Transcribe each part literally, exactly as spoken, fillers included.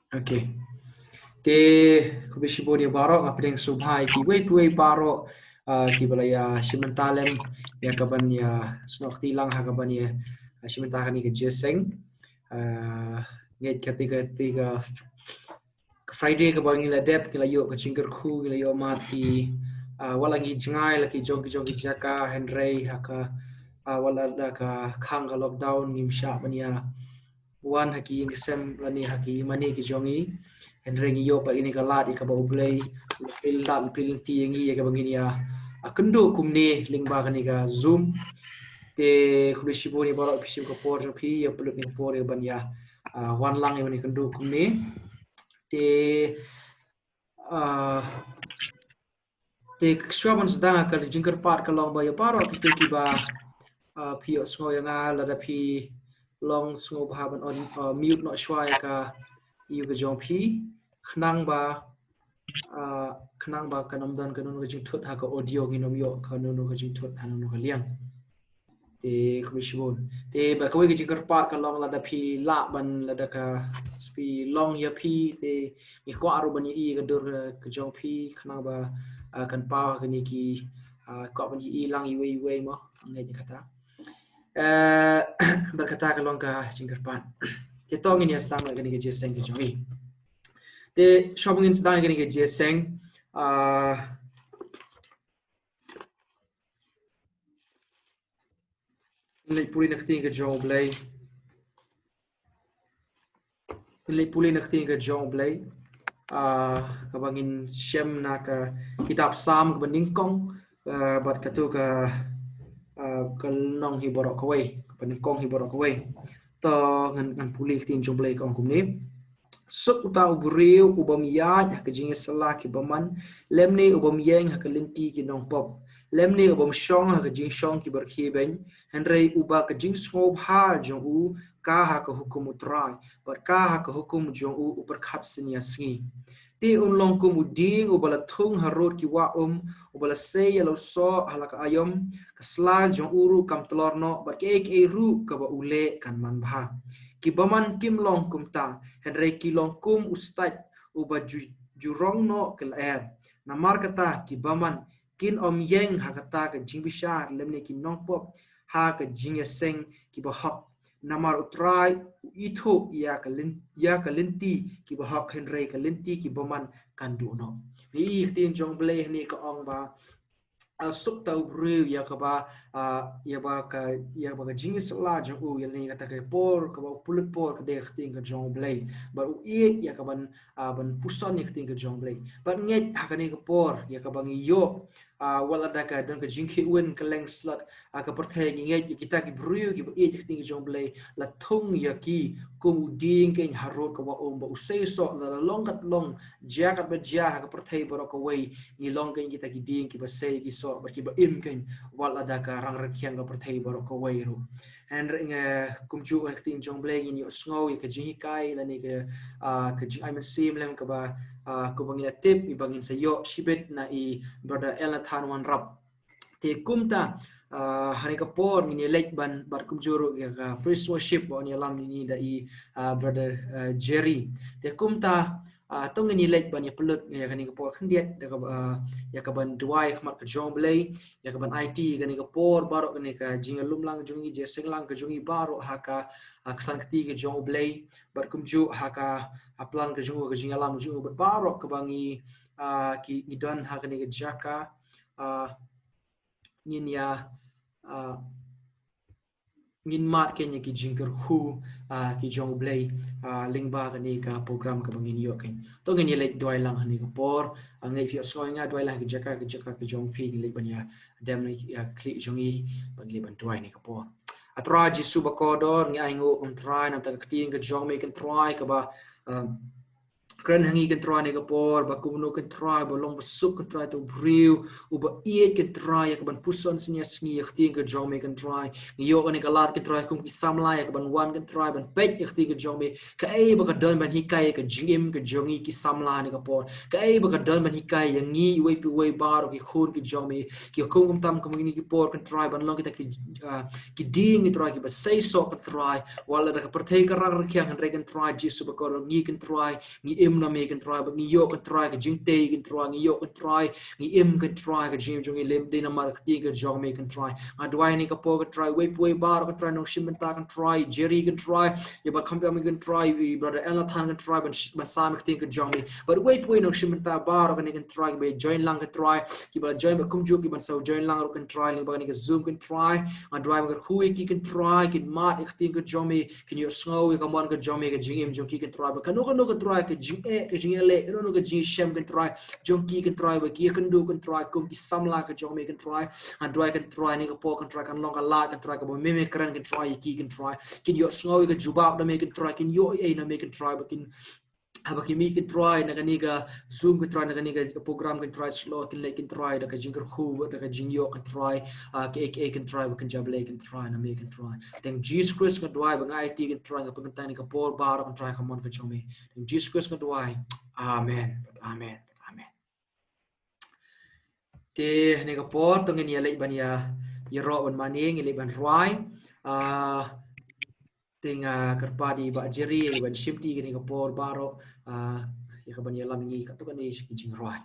Okay. Te khublei shibun ïa baroh, nga pdiang sngewbha ïa kiwei kiwei baroh, ah, kiba la ïa shim bynta lem ïa kaban ïa snoh kti lang ha kaban ïa, ah, shim bynta kane ka jingïaseng. Ah, ngeit kata ka, kata ka, ka Friday kaba ngi la dep, ngi la ïoh ka jingkyrkhu, ngi la ïoh mad ki, ah, wat la ngi jngai la ki jong ki jong ki jaka, hynrei ha ka, ah, wat la da ka khang ka lockdown ngim shah ban ïa wan ha ki ïing ki sem lane ha ki mane ki jong ngi. Hynrei ngi ïoh pat ïa kane ka lad ïa kaba U Blei u la plie lad, plie lynti ïa ngi ïa kaba ngin ïa, ah, kynduh kumne lyngba kane ka Zoom. Te khublei shibun ïa baroh phi shim ka por jong phi ïa pynlut ïa ka por ïa ban ïa, ah, wan lang ïa ban ïa kynduh kumne. Te, ah, te shuwa ban sdang ka jingkyrpad ka long ba ïa baroh kito kiba, ah, phi ïohsngew ïa nga, lada phi long sngewbha ban on, ah, mute noh shuwa ïa ka, ïa ka jong phi, khnang ba, ah, khnang ba kan ym don kano kano ka jingthut ha ka audio, ngin ym ïoh kano kano ka jingthut ha kano kano ka liang. Te khublei shibun. Te bad kawei ka jingkyrpad ka long lada phi lah ban, lada ka, phi long ïa phi, te ngi kwah ruh ban ïohi ïa ka dur ka, ka jong phi, khnang ba, ah, kan paw ha kine ki, ah, kwah ban ïohi lang iwei iwei mo, ngeit ïa kata. Eh, bad kata ka long ka jingkyrpad. Te to ngin ïa sdang ïa kane ka jingïaseng ka jong ngi. Te shuwa ba ngin sdang ïa kane ka jingïaseng, ah, leit pule na ka ktien ka jong U Blei. Leit pule na ka ktien ka jong U Blei. Ah, kaba ngin shem na ka kitab Salm kaba nyngkong, ah, bad kato ka, ah, ka lynnong hi baroh kawei, kaba nyngkong hi baroh kawei. To ngan, ngan pule ka ktien jong U Blei, ka ong kumne. Suk uta u briew u bym ïaid ha ka jingïasylla ki bymman, lymne u bym ïeng ha ka lynti ki nongpop, lymne u bym shong ha ka jingshong kiba rkhie beiñ, hynrei uba ka jingsngewbha jong u ka ha ka hukum U Trai, bad ka ha ka hukum jong u u pyrkhat synñia sngi. Te un long kum u dieng uba la thung harud ki wah um, uba la sei ïa la u soh ha la ka aïom, ka sla jong u ruh kam tlor noh, bad kaei kaei ruh kaba u leh kan manbha. Ki bymman kim long kumta, hynrei ki long kum u stait uba ju, ju rong noh ki lyer. Namar kata ki bymman kin ym ïeng ha kata ka jingbishar, lymne ki nongpop ha ka jingïaseng kiba hok. Namar U Trai u ithuh ïa ka lyn, ïa ka lynti kiba hok, hynrei ka lynti ki bymman kan duh noh. Ngi ïohi ka ktien jong U Blei hangne ka ong ba, ah, suk uta u briew ïa kaba, ah, ïa ba ka, ïa ba ka jingïasylla jong u, ïa lane kata ka por, kaba u pynlut por, ka dei ka ktien ka jong U Blei. Bad u ïeit ïa kaban, ah, ban puson ïa ka ktien ka jong U Blei. Bad ngeit ha kane ka por, ïa kaba ngi ïoh, ah, wat la da ka don ka jingkhih win kylleng slot, ah, ka pyrthei, ngi ngeit ïa kita ki briew kiba ïeit ïa ka ktien ka jong U Blei, la thung ïa ki kum u dieng keiñ harud ka wah um, ba u sei u soh, la, la long kat long, jia kat ba jia ha ka pyrthei baroh kawei, ngi long keiñ kita ki dieng kiba sei ki soh bad kiba im keiñ wat la da ka rang rkhiang ka pyrthei baroh kawei ruh. Hynrei, eh, kumjuh ka ktien jong U Blei ngin ïohsngew ïa ka jinghikai lane ka, ah, ka jingai mynsiem lem kaba, ah, kaba ngi la tip, iba ngin sa ïoh shibit na i Brother Elnathan Wanrap. Te kumta, ah, ha kane ka por ngin ïa leit ban, bad kumjuh ruh ïa ka praise worship ba yn ïalam ïa ngi da i, ah, Brother, ah, Jerry. Te kumta, ah, to ngin ïa leit ban ïa pynlut ïa kane ka por khyndiat da ka, ah, ïa kaban duwai ha khmat ka jong U Blei, ïa kaban aiti ïa kane ka por baroh, kane ka jingïalum lang jong ngi, jingïaseng lang ka jong ngi baroh ha ka, ah, ka san kti ka jong U Blei, bad kumjuh ha ka, ah, plan ka jong u, ka jingïalam jong u, bad baroh kaba ngi, ah, ki, ngi don ha kane ka jaka, ah, ngin ïa, ah, ngin mad keiñ ïa ki jingkyrkhu, ah, ki jong U Blei, ah, lyngba kane ka program kaba ngin ïoh keiñ. To ngin ïa leit duwai lang ha kane ka por, ah, ngeit phi ïohsngew ïa nga, duwai lang ha ka jaka, ka jaka ka jong phi, ngin leit ban ïa dem na, ah, khlieh jong ngi, ban leit ban duwai ha kane ka por. Ah Trai Jisu ba kordor, ngi ainguh, Kynrad Trai, namar ka ktien ka jong me Kynrad Trai kaba, ah, Kren ha ngi Kynrad ha kane ka por, ba kumno Kynrad, ba long ba suk Kynrad ïa uto u briew uba ïeit Kynrad, ïa kaban puson sngi ïa sngi ïa ka ktien ka jong me Kynrad. Ngi ïoh kane ka lad Kynrad kum ki samla ïa kaban wan Kynrad ban peit ïa ka ktien ka jong me. Kaei ba ka don ban hikai ïa ka jingim ka jong ngi ki samla ha kane ka por. Kaei ba ka don ban hikai ïa ngi iwei pa iwei baroh ki khun ki jong me. Ki kum kum tam kum kine ki por Kynrad ban long kita ki, ah, ki dieng Kynrad kiba seisoh Kynrad. Wat la da ka pyrthei ka rang rkhiang hynrei Kynrad Jisu ba kordor ngi Kynrad. Ngi im na me Kynrad, ba ngi ïoh Kynrad ka jingtei Kynrad, ngi ïoh Kynrad, ngi im Kynrad ka jingim jong ngi lem dei namar ka ktien ka jong me Kynrad. Nga duwai ha kane ka por Kynrad, iwei pa iwei baroh Kynrad nongshim bynta Kynrad, Jerry Kynrad, ïa ba kham ïa me Kynrad, i brother Elnathan Kynrad, ban sh-, ban sam ka ktien ka jong me. Bad iwei pa iwei nongshim bynta baroh kane Kynrad, kiba join lang Kynrad, kiba join ba kumjuh kiban sa join lang ruh Kynrad, lyngba kane ka Zoom Kynrad, nga duwai ba kyrkhu ïa ki Kynrad, kin mad ïa ka ktien ka jong me, kin ïohsngew ïa ka mon ka jong me ha ka jingim jong ki Kynrad. Ba kano kano Kynrad ka jingeh, ka jingeh leh, kano kano ka jingshem Kynrad jong ki Kynrad, ba ki ïakynduh Kynrad kum ki samla ka jong me Kynrad. Nga duwai Kynrad ha kane ka por Kynrad kan long ka lad Kynrad kaba me me kren Kynrad ïa ki Kynrad. Kin ïohsngew ïa ka jubab na me Kynrad, kin ïoh ei na me Kynrad, ba kin haba ki mih Kynrad na kane ka Zoom Kynrad, na kane ka program Kynrad, shlok kin leh Kynrad da ka jingkyrkhu, da ka jingïoh Kynrad, ah, kaei kaei Kynrad ba kin jablei Kynrad na me Kynrad. Tang Jesus Christ nga duwai ba nga aiti Kynrad, nga pynkynta ha kane ka por baroh Kynrad ha ka mon ka jong me. Tang Jesus Christ nga duwai. Amen. Amen. Amen. Te ha kane ka por to ngin ïa leit ban ïa, ïaroh ban mane, ngin leit ban rwai. Ah, te nga kyrpad ïa i Bah Jerry ïa ban shimti ha kane ka por baroh, ah, ïa kaban ïalam ïa ngi katto katne ki jingrwai.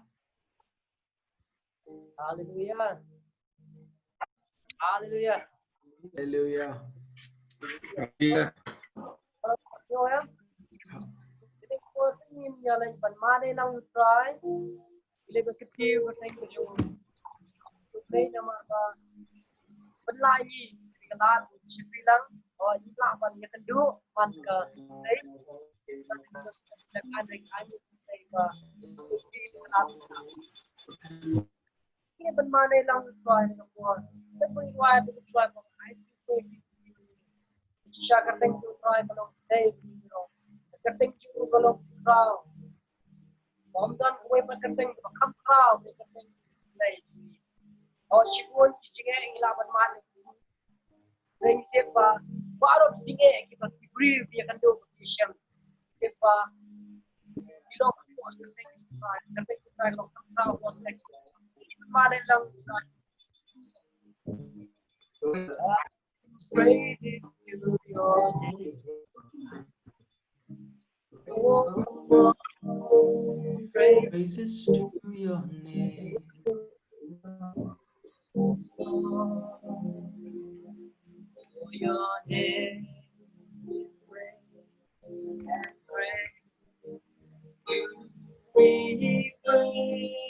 Haleluya. Haleluya. Haleluya. Haleluya. Haleluya. Te ko ngin ïa leit ban mane lang u Trai. Ile ba kti ba teng ko jong. Ko teng namar ba pynlait ïa ka lad shipri lang. O ïa la ban ïakynduh man ka teng. Ka kan ring ai teng ba kti ka lad. Kine ban mane lang u Trai na ka por. Te ko i Trai ba u Trai ba ai. Sha ka teng u Trai ba long teng. Ka teng u ba long Trai. Bym don uwei pat ka teng ba kham khraw, ka teng Blei. O shibun ki jingeh ngi lah ban mane. Teng tip ba baroh ki jingeh kiba ki briew ki ïakynduh ki shem. Tip ba ki long ka teng, ka teng ka long kham khraw, ka teng. Mane lang. Praises to your name. Oh, praises to your name. For your name is great and great. We praise.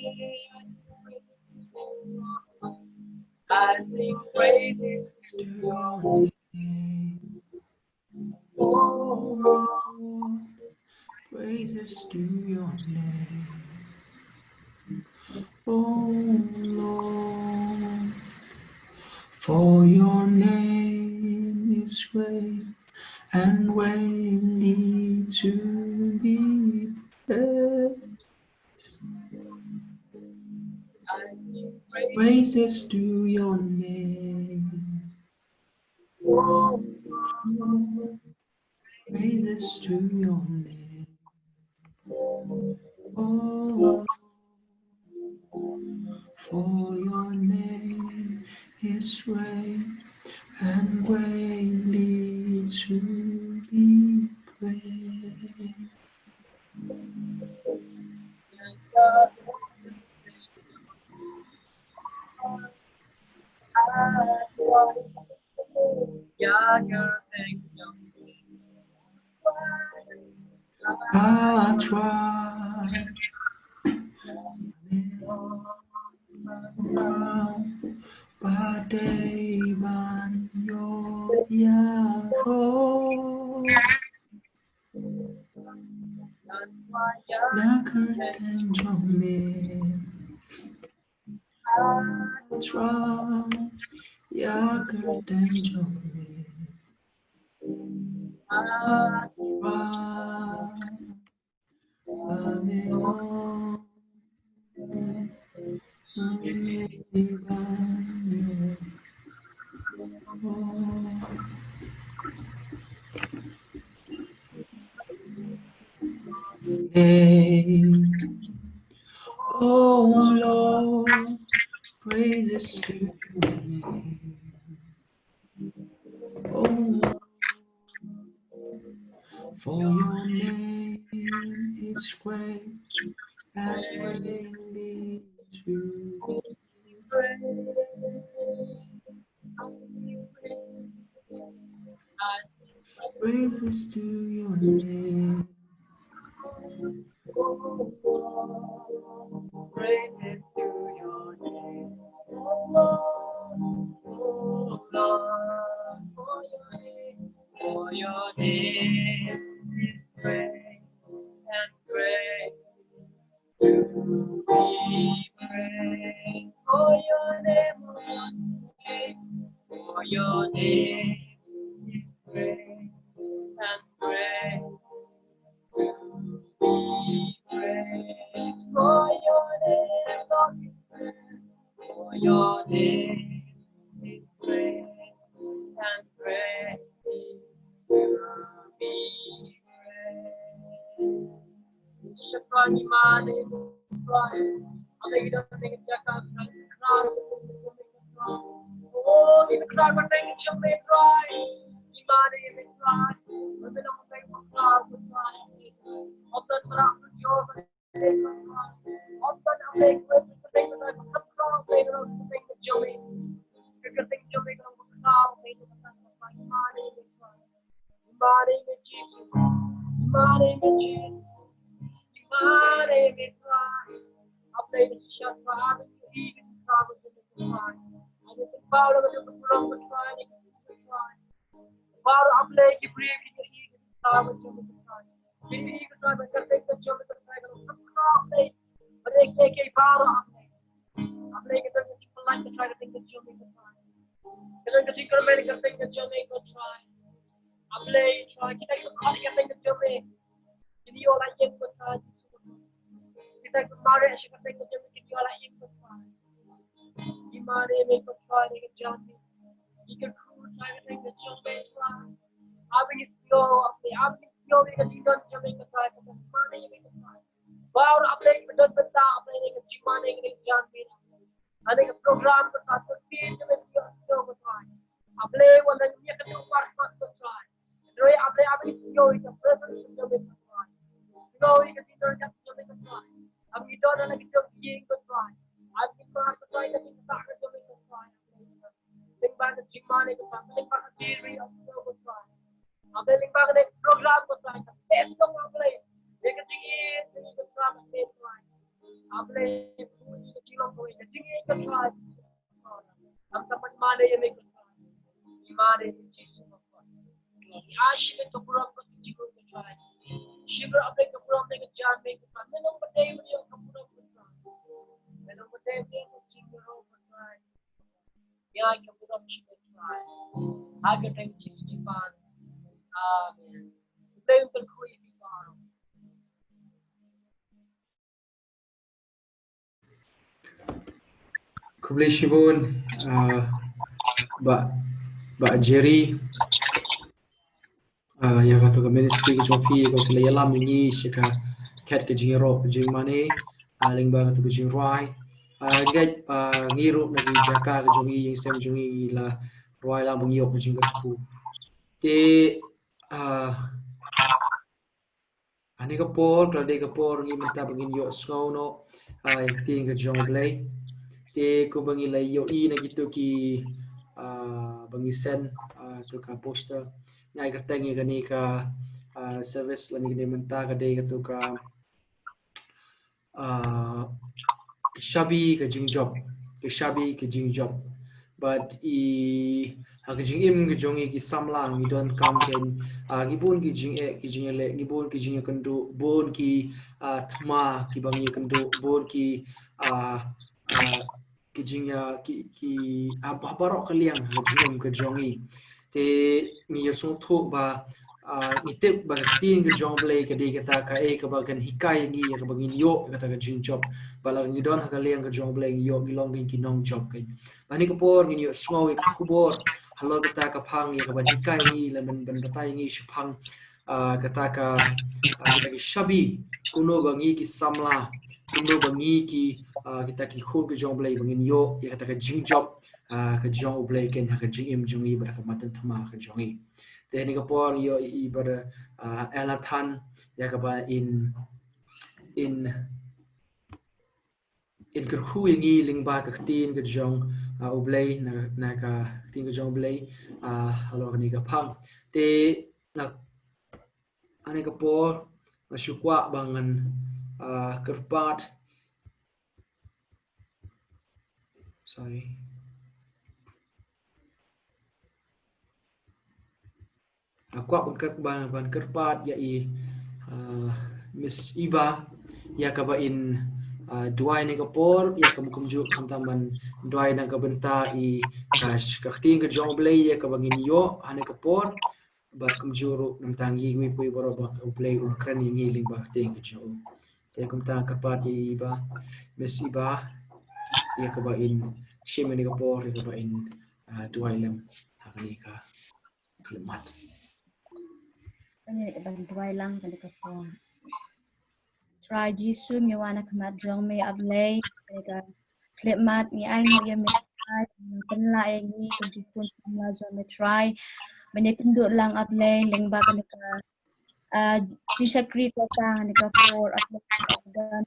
I sing praises to your name. Oh Lord, praises to your name. Oh Lord, for your name is great and worthy to be praised. Praises to your name. Praises to your name. Oh, for your name is great and greatly to be praised. I try. Ba dei ban ïoh ïaroh na kyrteng jong me. Try ïa kyrteng jong me. Try. Name. Oh Lord, praises to your name. Oh Lord, for your name is great and greatly to be praised. Praises to your name. Praises to your name. Oh Lord, oh Lord, for your name, for your name is great and great to be praised. For your name, for your name is great and great to be praised. For your name, Lord, is great. For your name is great and greatly to be praised. Shukran, ïa me, Trai. Ame, ngi don ha kane ka jaka kaba khraw. Oh, ngi khraw bad ngi sngewbha, Trai. Ïa me, ïa me, Trai. Ame, ngi khraw bad ngi sngewbha, Trai. Baroh A Blei, ki briew ki ïohi ka jingthaw ka jong me, Trai. Ki ïohi ka, Trai, ba ka kyrteng ka jong me, Trai, ka long kham khraw, A Blei. Bad ïa kiei kiei baroh, A Blei. A Blei, ka don ka jingpyllait, Trai, ka kyrteng ka jong me, Trai. Ka don ka jingkyrmen ka kyrteng ka jong me, Trai. A Blei, Trai, kita kiba khot ïa ka kyrteng ka jong me, kin ïoh la ïing, Trai. Kita kiba mareh sha ka kyrteng ka jong me, kin ïoh la ïing, Trai. Ïa me, ïa me, Trai, ïa ka jingim. Ïa ka kyrteng ka jong me, Trai. Aba ngi sngew, aba ngi sngew ïa ka jingdon jong me, Trai. Ïa me, ïa me, Trai. Baroh, A Blei, ba don bynta, A Blei, ïa ka jingmane, ïa ka jingim. Ha kane ka program, Trai, ka jingim jong me, Trai. A Blei, wat la ngi ïakynduh markhot, Trai. Hynrei A Blei, aba ngi sngew ïa ka presence jong me, Trai. Sngew ïa ka jingdon jong me, Trai. Aba ngi don ha la ka jong ka ïing, Trai. Aba ngi mar, Trai, ïa ka jingkyrkhu jong me, Trai. Lyngba ka jingmane, Trai. Lyngba ka jingri, aba ngi sngew, Trai. A Blei, lyngba kane ka program, Trai, ka test jong, A Blei. Ïa ka jingïeit, ïa ka jingïeit, Trai. A Blei, ïa ka jingïeit, Trai. Am tam ban mane ïa me, Trai. Mane ïa me, Jisu, Trai. Ïa shim ka program, Trai. Shim, A Blei, ka program, ïa ka jam, Trai. Me long ba dei, me long ka program, Trai. Me long ba dei, me long ka jingïeit, Trai. Ïa ka burom shi Trai. Ha ka kyrteng Jisu Khrist. Amen. Khublei shibun, khublei shibun, ah, Bah, Bah Jerry. Ah, ïa kato ka ministry ka jong phi, ka phi la ïalam ïa ngi sha ka khet ka jingïaroh ka jingmane, ah, lyngba kato ka jingrwai. Ah, ngeit, ah, ngi ruh na ki jaka ka jong ngi, ïing sem jong ngi, ngi la rwai lang ba ngi ïoh ka jingkyrkhu. Te, ah, ha kane ka por ka la dei ka por ngi mynta ba ngin ïohsngew noh, ah, ïa ka ktien ka jong U Blei. Te kumba ngi la ïohi na kito ki, ah, ba ngi send, ah, to ka poster. Nga ai kyrteng ïa kane ka, ah, service lane kane mynta ka dei kato ka, ah, ka shabi ka jingjop, ka shabi ka jingjop. Bad i ha ka jingim ka jong ngi ki samla ngi donkam kein, ah, ngi bun ki jingeh, ki jingeh, ngi bun ki jingïakynduh, bun ki, ah, thma kiba ngi ïakynduh, bun ki, ah, ah, ki jingïa, ki, ki, ah, ha baroh ka liang ha ka jingim ka jong ngi. Te ngi ïa sngewthuh ba ah, ngi tip ba ka ktien ka jong U Blei ka dei kata kaei kaba kan hikai ïa ngi ïa kaba ngin ïoh ïa kata ka jingjop. Ba la ngi don ha ka liang ka jong U Blei ngi ïoh ngi long ki nongjop kein. Bad ha kane ka por ngin ïohsngew ïa ka khubor halor kata ka phang ïa kaban hikai ïa ngi lane ban batai ïa ngi shaphang, ah, kata ka, ah, kata ki shabi, kumno ba ngi ki samla, kumno ba ngi ki, ah, kita ki khun ka jong U Blei ba ngin ïoh ïa kata ka jingjop, ah, ka jong U Blei kein ha ka jingim jong ngi bad ha ka matan thma ka jong ngi. Te ha kane ka por ngi ïoh i Brother, ah, Elnathan ïa kaba in, in, in kyrkhu ïa ngi lyngba ka ktien ka jong, ah, U Blei na, na ka ktien ka jong U Blei, ah, halor kane ka phang. Te na, ha kane ka por nga shu kwah ba ngan, ah, kyrpad. Sorry. Nga kwah ban kyr-, ban, ban kyrpad ïa i, ah, Miss Iba, ïa kaba in, ah, duwai ha kane ka por, ïa ka mut kumjuh khamtam ban duwai na ka bynta i ka, ka ktien ka jong U Blei ïa kaba ngin ïoh ha kane ka por, bad kumjuh ruh namar ngi iwei pa iwei baroh ba U Blei un kren ïa ngi lyngba ka ktien ka jong u. Te kumta kyrpad ïa i Iba, Miss Iba, ïa kaba in shim ïa kane ka por, ïa kaba in, ah, duwai lem ha kane ka khyllipmat. Kane ka ban duwai lang kane ka por. Trai Jisu, ngi wan ha khmat jong me, A Blei, kane ka khyllipmat ngi ainguh ïa me Trai, pynlah ïa ngi kum ki khun samla jong me Trai. Ban ïakynduh lang A Blei lyngba kane ka, ah, jingshakri ko Pa ha kane ka por, A Blei, don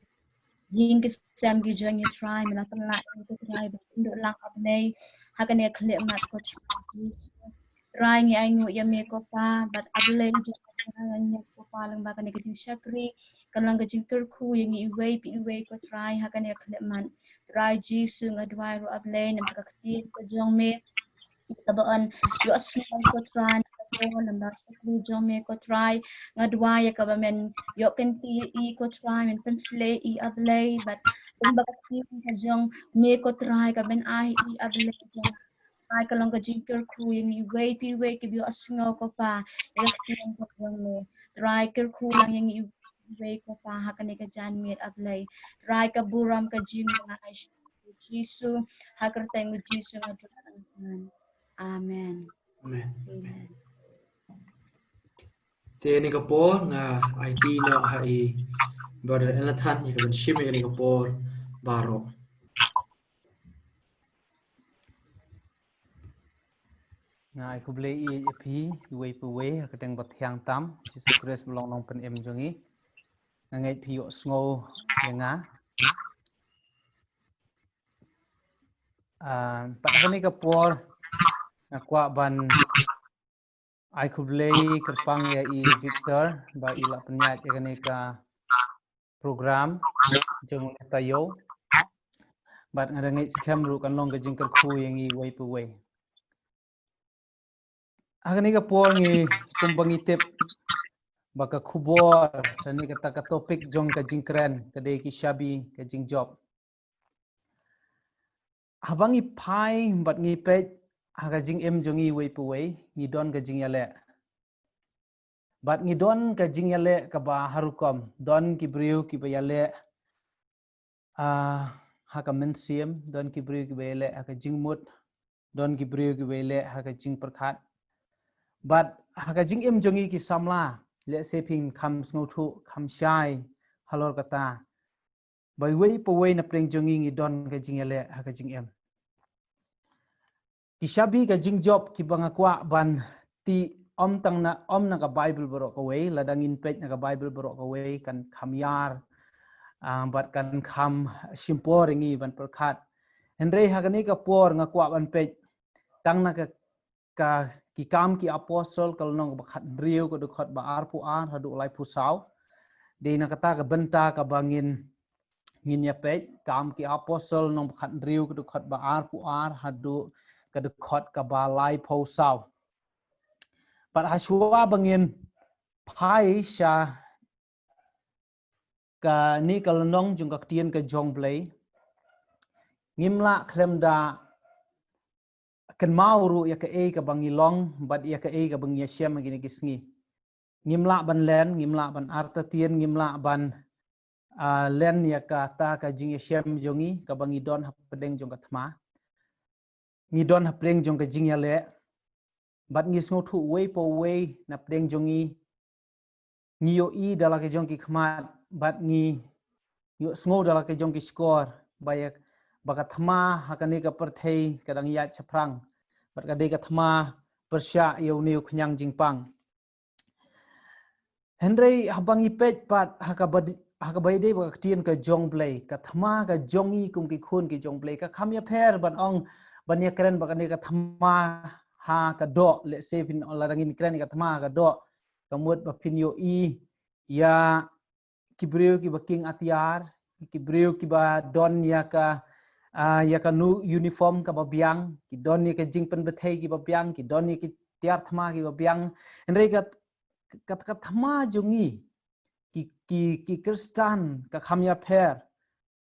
jingkit sem ki jong ngi Trai, me la pynlah ïa ngi ko Trai, ban ïakynduh lang A Blei ha kane ka khyllipmat ko Trai Jisu. Trai ngi ainguh ïa me ko Pa, bad A Blei jong ngi Trai, nga ngeit ko Pa lyngba kane ka jingshakri kan long ka jingkyrkhu ïa ngi iwei pa iwei ko Trai ha kane ka khyllipmat. Trai Jisu nga duwai ruh A Blei namar ka ktien ka jong me, kaba yn ïohsngew ko Trai, namar ka ktien jong me ko Trai, nga duwai ïa kaba men ïoh kynti ïa i ko Trai, men pynshlei ïa i A Blei, bad lyngba ka ktien ka jong me ko Trai, ka men ai ïa i A Blei jong Trai ka long ka jingkyrkhu ïa ngi iwei pa iwei kiba ïohsngew ko Pa ïa ka ktien ka jong me. Trai kyrkhu lang ïa ngi iwei ko Pa ha kane ka janmiet A Blei. Trai ka burom ka jingma nga ai sha u Jisu, ha ka kyrteng u Jisu nga duwai. Amen. Amen. Amen. Te ha kane ka por nga aiti noh ha i Brother Elnathan ïa ka ban shim ïa kane ka por baroh. Nga ai khublei ïa phi iwei pa iwei ha ka kyrteng ba thiang tam Jisu Khrist ba long Nongpynim jong ngi. Nga ngeit phi ïohsngew ïa nga. Ah, pat ha kane ka por nga kwah ban ai khublei kyrpang ïa i Victor ba i la pynïaid ïa kane ka program jong u taïew. Bad nga da ngeit skhem ruh kan long ka jingkyrkhu ïa ngi iwei pa iwei. Ha kane ka por ngi kumba ngi tip ba ka khubor lane kata ka topic jong ka jingkren ka dei ki shabi ka jingjop. Haba ngi phai bad ngi peit ha ka jingim jong ngi iwei pa iwei, ngi don ka jingïaleh. Bad ngi don ka jingïaleh kaba ha rukom, don ki briew kiba ïaleh, ah, ha ka mynsiem, don ki briew kiba ïaleh ha ka jingmut, don ki briew kiba ïaleh ha ka jingpyrkhat. Bad ha ka jingim jong ngi ki samla, lehse phin kham sngewthuh, kham shai halor kata ba iwei pa iwei na pdeng jong ngi ngi don ka jingïaleh ha ka jingim. Ki shabi ka jingjop kiba nga kwah ban tih ym tang na, ym na ka Baibl baroh kawei, lada ngin peit na ka Baibl baroh kawei kan kham ïar, ah, bad kan kham shim por ïa ngi ban pyrkhat. Hynrei ha kane ka por nga kwah ban peit tang na ka ka Ki Kam ki Apostol ka lynnong kaba khathynriew ka dkhot ba arphew ar haduh laiphew saw. Dei na kata ka bynta kaba ngin, ngin ïa peit Kam ki Apostol lynnong ba khathynriew ka dkhot ba arphew ar haduh ka dkhot kaba laiphew saw. Bad hashwa ba ngin phai sha kane ka lynnong jong ka ktien ka jong U Blei, ngim lah khlem da kynmaw ruh ïa kaei kaba ngi long bad ïa kaei kaba ngi ïashem ha kine ki sngi. ngim lah ban len, ngim lah ban artatien, ngim lah ban, ah, len ïa kata ka jingïashem jong ngi, kaba ngi don hapdeng jong ka thma. Ngi don hapdeng jong ka jingïaleh. Bad ngi sngewthuh uwei pa uwei napdeng jong ngi, ngi ïohi da la ki jong ki khmat, bad ngi ïohsngew da la ki jong ki shkor, ba ïa, ba ka thma ha kane ka pyrthei ka dang ïaid shaphrang. Bad ka dei ka thma pyrshah ïa une u khñiang jingpang. Hynrei haba ngi peit pat ha kaba di-, ha kaba ïadei bad ka ktien ka jong U Blei, ka thma ka jong ngi kum ki khun ki jong U Blei, ka kham ïapher ban ong, ban ïakren bad kane ka thma ha ka doh, lehse phin, lada ngin kren ïa ka thma ha ka doh, ka mut ba phin ïohi ïa ki briew kiba king atiar, ki briew kiba don ïa ka, ah, ïa ka nu uniform kaba biang, ki don ïa ka jingpynbthei kiba biang, ki don ïa ki tiar thma kiba biang. Hynrei ka, ka, ka thma jong ngi, ki, ki, ki Khristan, ka kham ïapher.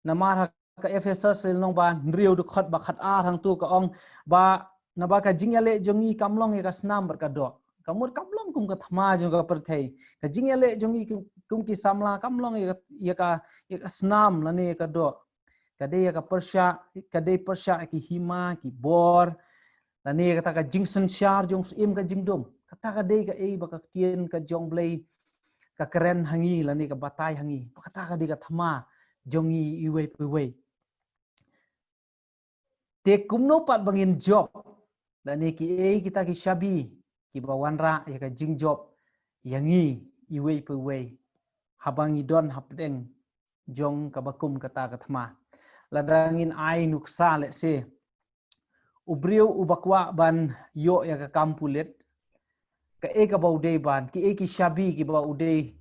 Namar ha ka Ephesus lynnong ba hynriew dkhot ba khatar hangto ka ong ba, naba ka jingïaleh jong ngi kam long ïa ka snam bad ka doh. Ka mut kam long kum ka thma jong ka pyrthei. Ka jingïaleh jong ngi kum, kum ki samla kam long ïa ka, ïa ka, ïa ka snam lane ïa ka doh. Ka dei ïa ka pyrshah, ka dei pyrshah ïa ki hima, ki bor, lane kata ka jingsynshar jong u Syiem ka jingdum. Kata ka dei kaei ba ka ktien ka jong U Blei ka kren ha ngi, lane ka batai ha ngi. Ba kata ka dei ka thma jong ngi iwei pa iwei. Te kumno pat ba ngin jop, lane kiei kita ki shabi kiba wanrah ïa ka jingjop ïa ngi iwei pa iwei, haba ngi don hapdeng jong kaba kum kata ka thma. Lada ngin ai nuksa, lehse, u briew uba kwah ban ïoh ïa ka kam pulit, kaei kaba u dei ban, kiei ki shabi kiba u dei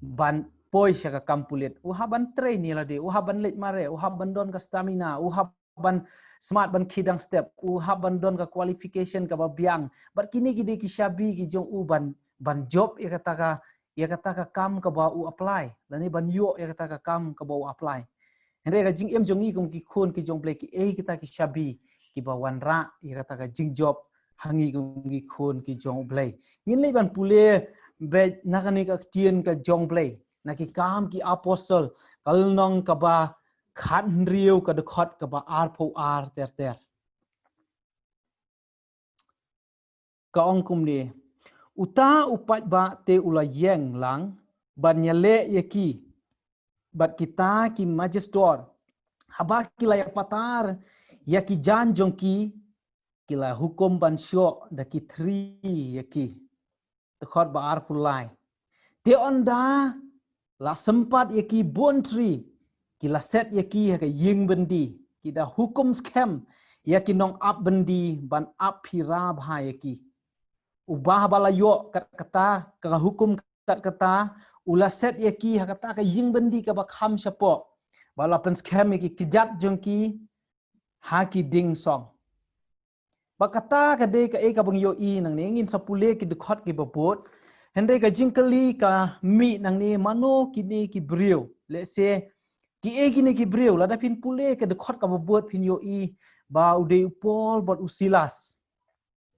ban poi sha ka kam pulit? U hap ban train ïa lade, u hap ban leit mareh, u hap ban don ka stamina, u hap ban smat ban khie dang step, u hap ban don ka qualification kaba biang. Bad kine ki dei ki shabi ki jong u ban, ban jop ïa kata ka, ïa kata ka kam kaba u apply, lane ban ïoh ïa kata ka kam kaba u apply. Hynrei ka jingim jong ngi kum ki khun ki jong U Blei, kiei kita ki shabi kiba wanrah ïa kata ka jingjop ha ngi kum ki khun ki jong U Blei? Ngin leit ban pule beit na kane ka ktien ka jong U Blei, na Ki Kam ki Apostol, ka lynnong kaba khathynriew, ka dkhot kaba arphew ar ter ter. Ka ong kumne: Uta u paidbah te u la ïeng lang ban ïaleh ïa ki bad kita ki majistor. Haba ki la ïa patar ïa ki jaiñ jong ki, ki la hukum ban shoh da ki thri ïa ki. Dkhot ba arphew lai. Te ynda la sympat ïa ki bun thri, ki la set ïa ki ha ka ïing byndi, ki da hukum skhem ïa ki nongap byndi ban ap phira bha ïa ki. Uba haba la ïoh kat kata ka hukum kat kata, u la set ïa ki ha kata ka ïing byndi kaba kham shapoh, ba la pynskhem ïa ki kjat jong ki ha ki dieng song. Ba kata ka dei kaei kaba ngi ïohi nangne. Ngin sa pule ki dkhot kiba bud. Hynrei ka jingkylli ka mih nangne, mano kine ki briew? Lehse, kiei kine ki briew? Lada phin pule ka dkhot kaba bud phin ïohi ba u dei u Paul bad u Silas.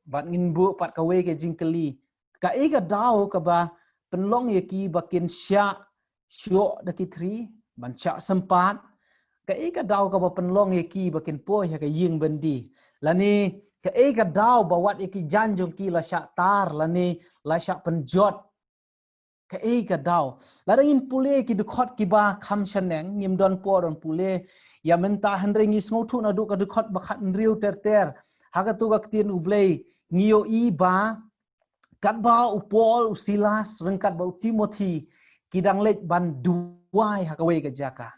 Bad ngin buh pat kawei ka jingkylli. Kaei ka daw kaba pynlong ïa ki ba kin shah shoh da ki thri, ban shah sympat? Kaei ka daw kaba pynlong ïa ki ba kin poi ha ka ïing byndi? Lane kaei ka daw ba wat ïa ki jaiñ jong ki la shah tar, lane la shah pynjot? Kaei ka daw? Lada ngin pule ki dkhot kiba kham shaneng, ngim don por ban pule ïa mynta, hynrei ngi sngewthuh naduh ka dkhot ba khathynriew ter ter. Ha kato ka ktien U Blei ngi ïohi ba katba u Paul, u Silas, ryngkat bad u Timothi ki dang leit ban duwai ha kawei ka jaka.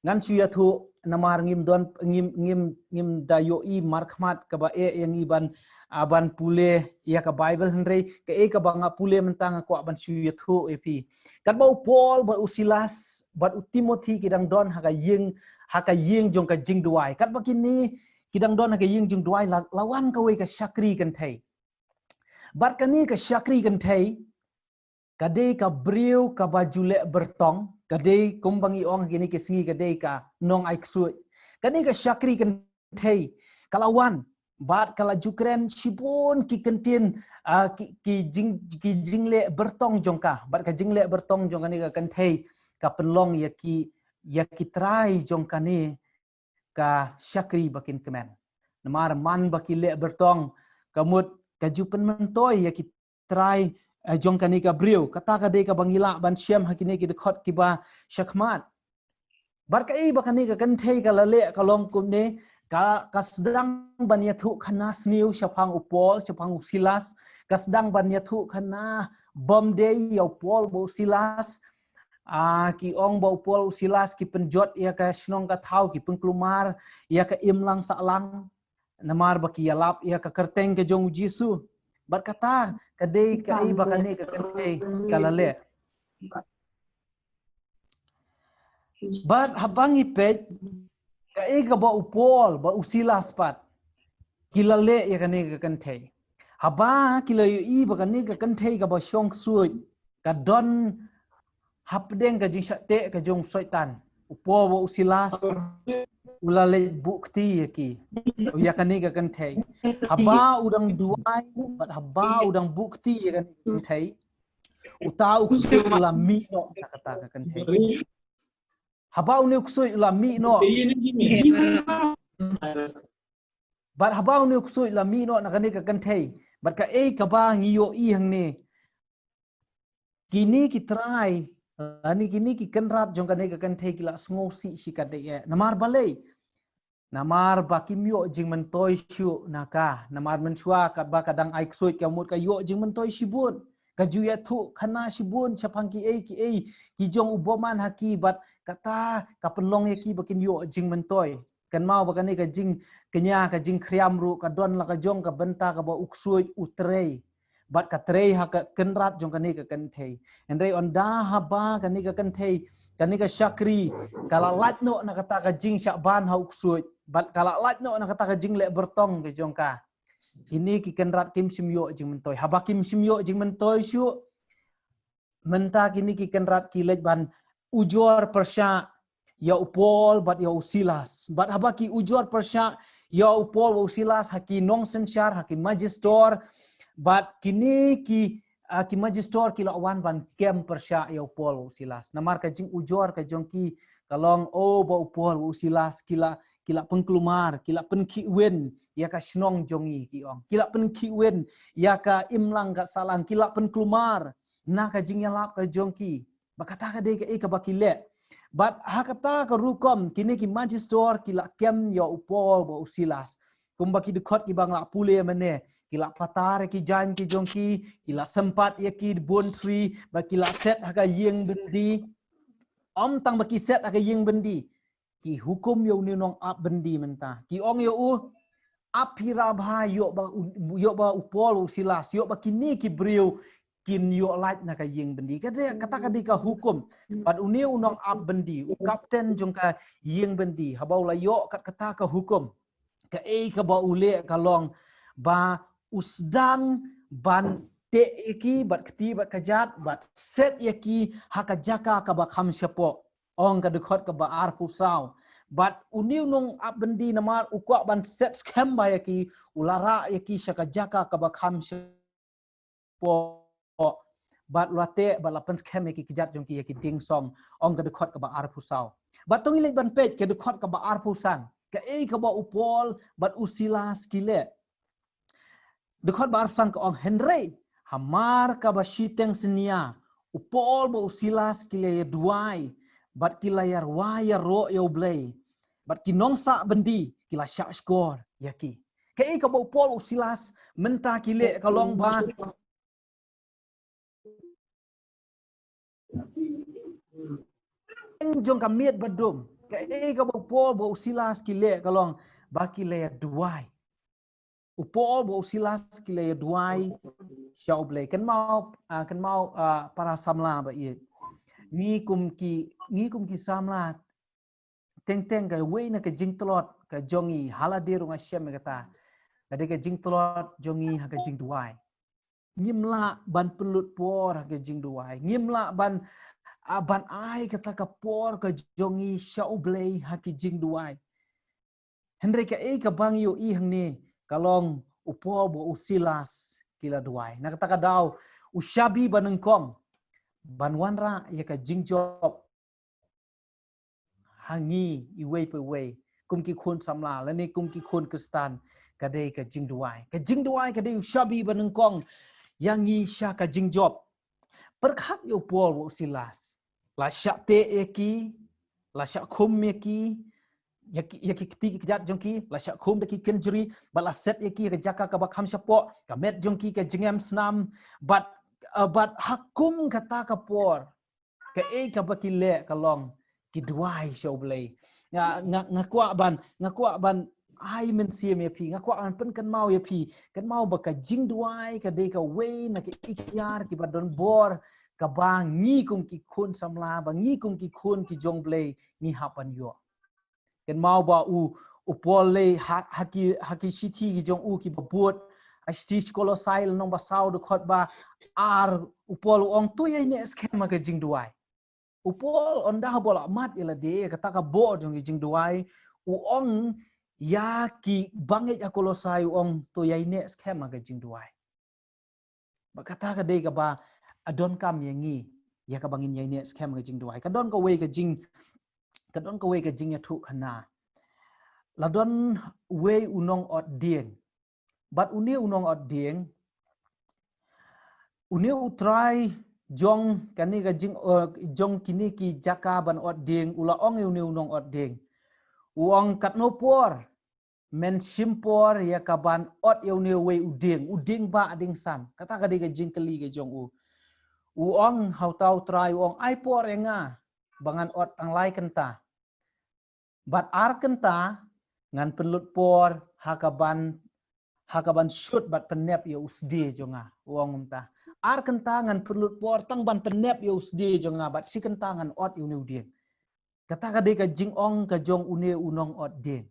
Ngan shu ïathuh namar ngim don, ngim, ngim, ngim da ïohi markhmat kaba eh ïa ngi ban, ah, ban pule ïa ka Baibl, hynrei kaei kaba nga pule mynta nga kwah ban shu ïathuh ïa phi. Katba u Paul bad u Silas bad u Timothi ki dang don ha ka ïing, ha ka ïing jong ka jingduwai. Katba kine ki dang don ha ka ïing jingduwai, la, la wan kawei ka shakri kynthei. Bad kane ka shakri kynthei ka dei ka briew kaba ju leh byrtong, ka dei kumba ngi ong ha kine ki sngi ka dei ka nongai ksuid. Kane ka shakri kynthei ka la wan, bad ka la ju kren shibun ki kyntien, ah, ki, ki jing, ki jingleh bertong jong ka, bad ka jingleh bertong jong kane ka kynthei ka pynlong ïa ki, ïa ki trai jong kane ka shakri ba kin kmen. Namar man ba ki leh bertong, ka mut ka ju pynmyntoi ïa ki trai, eh, jong kane ka briew. Kata ka dei kaba ngi lah ban shem ha kine ki dkhot kiba shakhmat. Bad kaei ba kane ka kynthei ka la leh ka long kumne, ka, ka sdang ban ïathuh khana sniew shaphang u Paul, shaphang u Silas, ka sdang ban ïathuh khana bymdei ïa u Paul bad u Silas. Ah, ki ong ba u Paul u Silas ki pynjot ïa ka shnong ka thaw, ki pynkulmar ïa ka imlang sahlang. Namar ba ki ïalap ïa ka kyrteng ka jong u Jisu. Bad kata ka dei kaei ba kane ka kynthei ka la leh. Bad haba ngi peit kaei kaba u Paul bad u Silas pat ki la leh ïa kane ka kynthei. Haba ki la ïohi ba kane ka kynthei kaba shong ksuid ka don hapdeng ka jingshah teh ka jong u Soitan, u Paul bad u Silas u la leit buh kti ïa ki, ïa kane ka kynthei. Haba u dang duwai bad haba u dang buh kti ïa kane ka kynthei, uta u ksuid u la mih noh na kata ka kynthei. Haba une u ksuid u la mih noh, bad haba une u ksuid u la mih noh na kane ka kynthei, bad kaei kaba ngi ïohi hangne, kine ki trai, ani kine ki kynrad jong kane ka kynthei ki la sngewsih shikatdei eh. Namar balei? Namar ba kim ïoh jingmyntoi shuh na ka. Namar mynshuwa katba ka dang ai ksuid ka mut ka ïoh jingmyntoi shibun. Ka ju ïathuh khana shibun shaphang kiei kiei ki jong u bymman ha ki, bad kata ka pynlong ïa ki ba kin ïoh jingmyntoi. Kynmaw ba kane ka jingkñia, ka jingkhriam ruh ka don la ka jong ka bynta kaba u ksuid u trei. Bad ka trei ha ka kynrad jong kane ka kynthei. Hynrei ynda haba kane ka kynthei, kane ka shakri ka la lait noh na kata ka jingshah ban ha u ksuid, bad ka la lait noh na kata ka jingleh bertong ka jong ka, kine ki kynrad kim shym ïoh jingmyntoi. Haba kim shym ïoh jingmyntoi shuh, mynta kine ki kynrad ki leit ban ujor pyrshah ïa u Paul bad ïa u Silas. Bad haba ki ujor pyrshah ïa u Paul bad u Silas ha ki nongsynshar, ha ki majistor, bad kine ki, ah, ki majistor ki la wan ban kem pyrshah ïa u Paul bad u Silas. Namar ka jingujor ka jong ki ka long, o, ba u Paul bad u Silas ki la, ki la pynkulmar, ki la pynkhih win ïa ka shnong jong ngi, ki ong. Ki la pynkhih win ïa ka imlang ka sahlang, ki la pynkulmar na ka jingïalap ka jong ki. Ba kata ka dei kaei kaba ki leh. Bad ha kata ka rukom kine ki majistor ki la kem ïa u Paul bad u Silas. Kumba ki dkhot kiba nga la pule mynne, ki la patar ïa ki jaiñ ki jong ki, ki la sympat ïa ki bun thri, bad ki la set ha ka ïing byndi. Ym tang ba ki set ha ka ïing byndi, ki hukum ïa une u nongap byndi mynta. Ki ong ïa u, ap hi ra bha, ïoh ba u, ïoh ba u Paul, u Silas, ïoh ba kine ki briew kin ïoh lait na ka ïing byndi. Kata, kata ka dei ka hukum. Bad une u nongap byndi, u kapten jong ka ïing byndi, haba u la ïoh kat kata ka hukum, kaei kaba u leh ka long ba u sdang ban teh ïa ki bad kti bad kjat, bad set ïa ki ha ka jaka kaba kham shapoh. Ong ka dkhot kaba arphew saw. Bad une u nongap byndi namar u kwah ban set skhem bha ïa ki, u la rah ïa ki sha ka jaka kaba kham shapoh. Bad u la teh bad la pynskhem ïa ki kjat jong ki ïa ki dieng song. Ong ka dkhot kaba arphew saw. Bad to ngin leit ban peit ka dkhot kaba arphew san. Kaei kaba u Paul bad u Silas ki leh. Dkhot ba arphew san ka ong, hynrei hamar kaba shiteng synñia, u Paul bad u Silas ki la ïa duwai bad ki la ïa rwai ïaroh ïa U Blei, bad ki nongsah byndi ki la shahshkor ïa ki. Kaei kaba u Paul, u Silas mynta ki leh ka long ba jong ka miet ba dum. Kaei kaba u Paul bad u Silas ki leh ka long ba ki la ïa duwai. U Paul bad u Silas ki la ïa duwai sha U Blei. Kynmaw, ah, kynmaw, ah, para samla ba ïeit. Ngi kum ki, ngi kum ki samla teng teng kawei na ka jingtlot ka jong ngi, ha lade ruh nga shem ïa kata. Ka dei ka jingtlot jong ngi ha ka jingduwai. Ngim lah ban pynlut por ha ka jingduwai. Ngim lah ban, ah, ban ai kata ka por ka jong ngi sha U Blei ha ka jingduwai. Hynrei kaei kaba ngi ïohi hangne, ka long u Paul bad u Silas ki la duwai. Na kata ka daw, u shabi ba nyngkong ban wanrah ïa ka jingjop ha ngi iwei pa iwei, kum ki khun samla lane kum ki khun Khristan, ka dei ka jingduwai. Ka jingduwai ka dei u shabi ba nyngkong ïa ngi sha ka jingjop. Pyrkhat ïa u Paul bad u Silas. La shah teh ïa ki, la shah khum ïa ki, ïa ki, ïa ki kti ki kjat jong ki, la shah khum da ki kynjri, bad la set ïa ki ha ka jaka kaba kham shapoh, ka met jong ki ka jingem snam, bad, uh, bad ha kum kata ka por, kaei kaba ki leh ka long ki duwai sha U Blei. Nga, nga, nga kwah ban, nga kwah ban ai mynsiem ïa phi, nga kwah ban pynkynmaw ïa phi, kynmaw ba ka jingduwai ka dei kawei na ka iktiar kiba don bor, kaba ngi kum ki khun samla, ba ngi kum ki khun ki jong U Blei ngi hap ban ïoh. Kynmaw ba u, u Paul lei ha, ha ki, ha ki shithi ki jong u kiba bud, ha shithi Kolosai lynnong ba saw dkhot ba ar, u Paul u ong to ïaineh skhem ha ka jingduwai. U Paul ynda haba u la mad ïa lade ïa kata ka bor jong ka jingduwai, u ong ïa ki bangeit ha Kolosai u ong to ïaineh skhem ha ka jingduwai. Ba kata ka dei kaba donkam ïa ngi, ïa kaba ngin ïaineh skhem ha ka jingduwai. Ka don kawei ka jing, ka don kawei ka jingïathuhkhana. La don uwei u nongot dieng. Bad une u nongot dieng, une u trai jong kane ka jing, uh, jong kine ki jaka ban ot dieng, u la ong ïa une u nongot dieng. U ong katno por men shim por ïa kaban ot ïa une uwei u dieng, u dieng ba dieng san. Kata ka dei ka jingkylli ka jong u. U ong ha uta u trai u ong ai por ïa nga ba ngan ot tang lai kynta. Bad ar kynta ngan pynlut por ha kaban, ha kaban shut bad pynnep ïa u sdie jong nga, u ong kumta. Ar kynta ngan pynlut por tang ban pynnep ïa u sdie jong nga, bad shi kynta ngan ot ïa une u dieng. Kata ka dei ka jingong ka jong une u nongot dieng.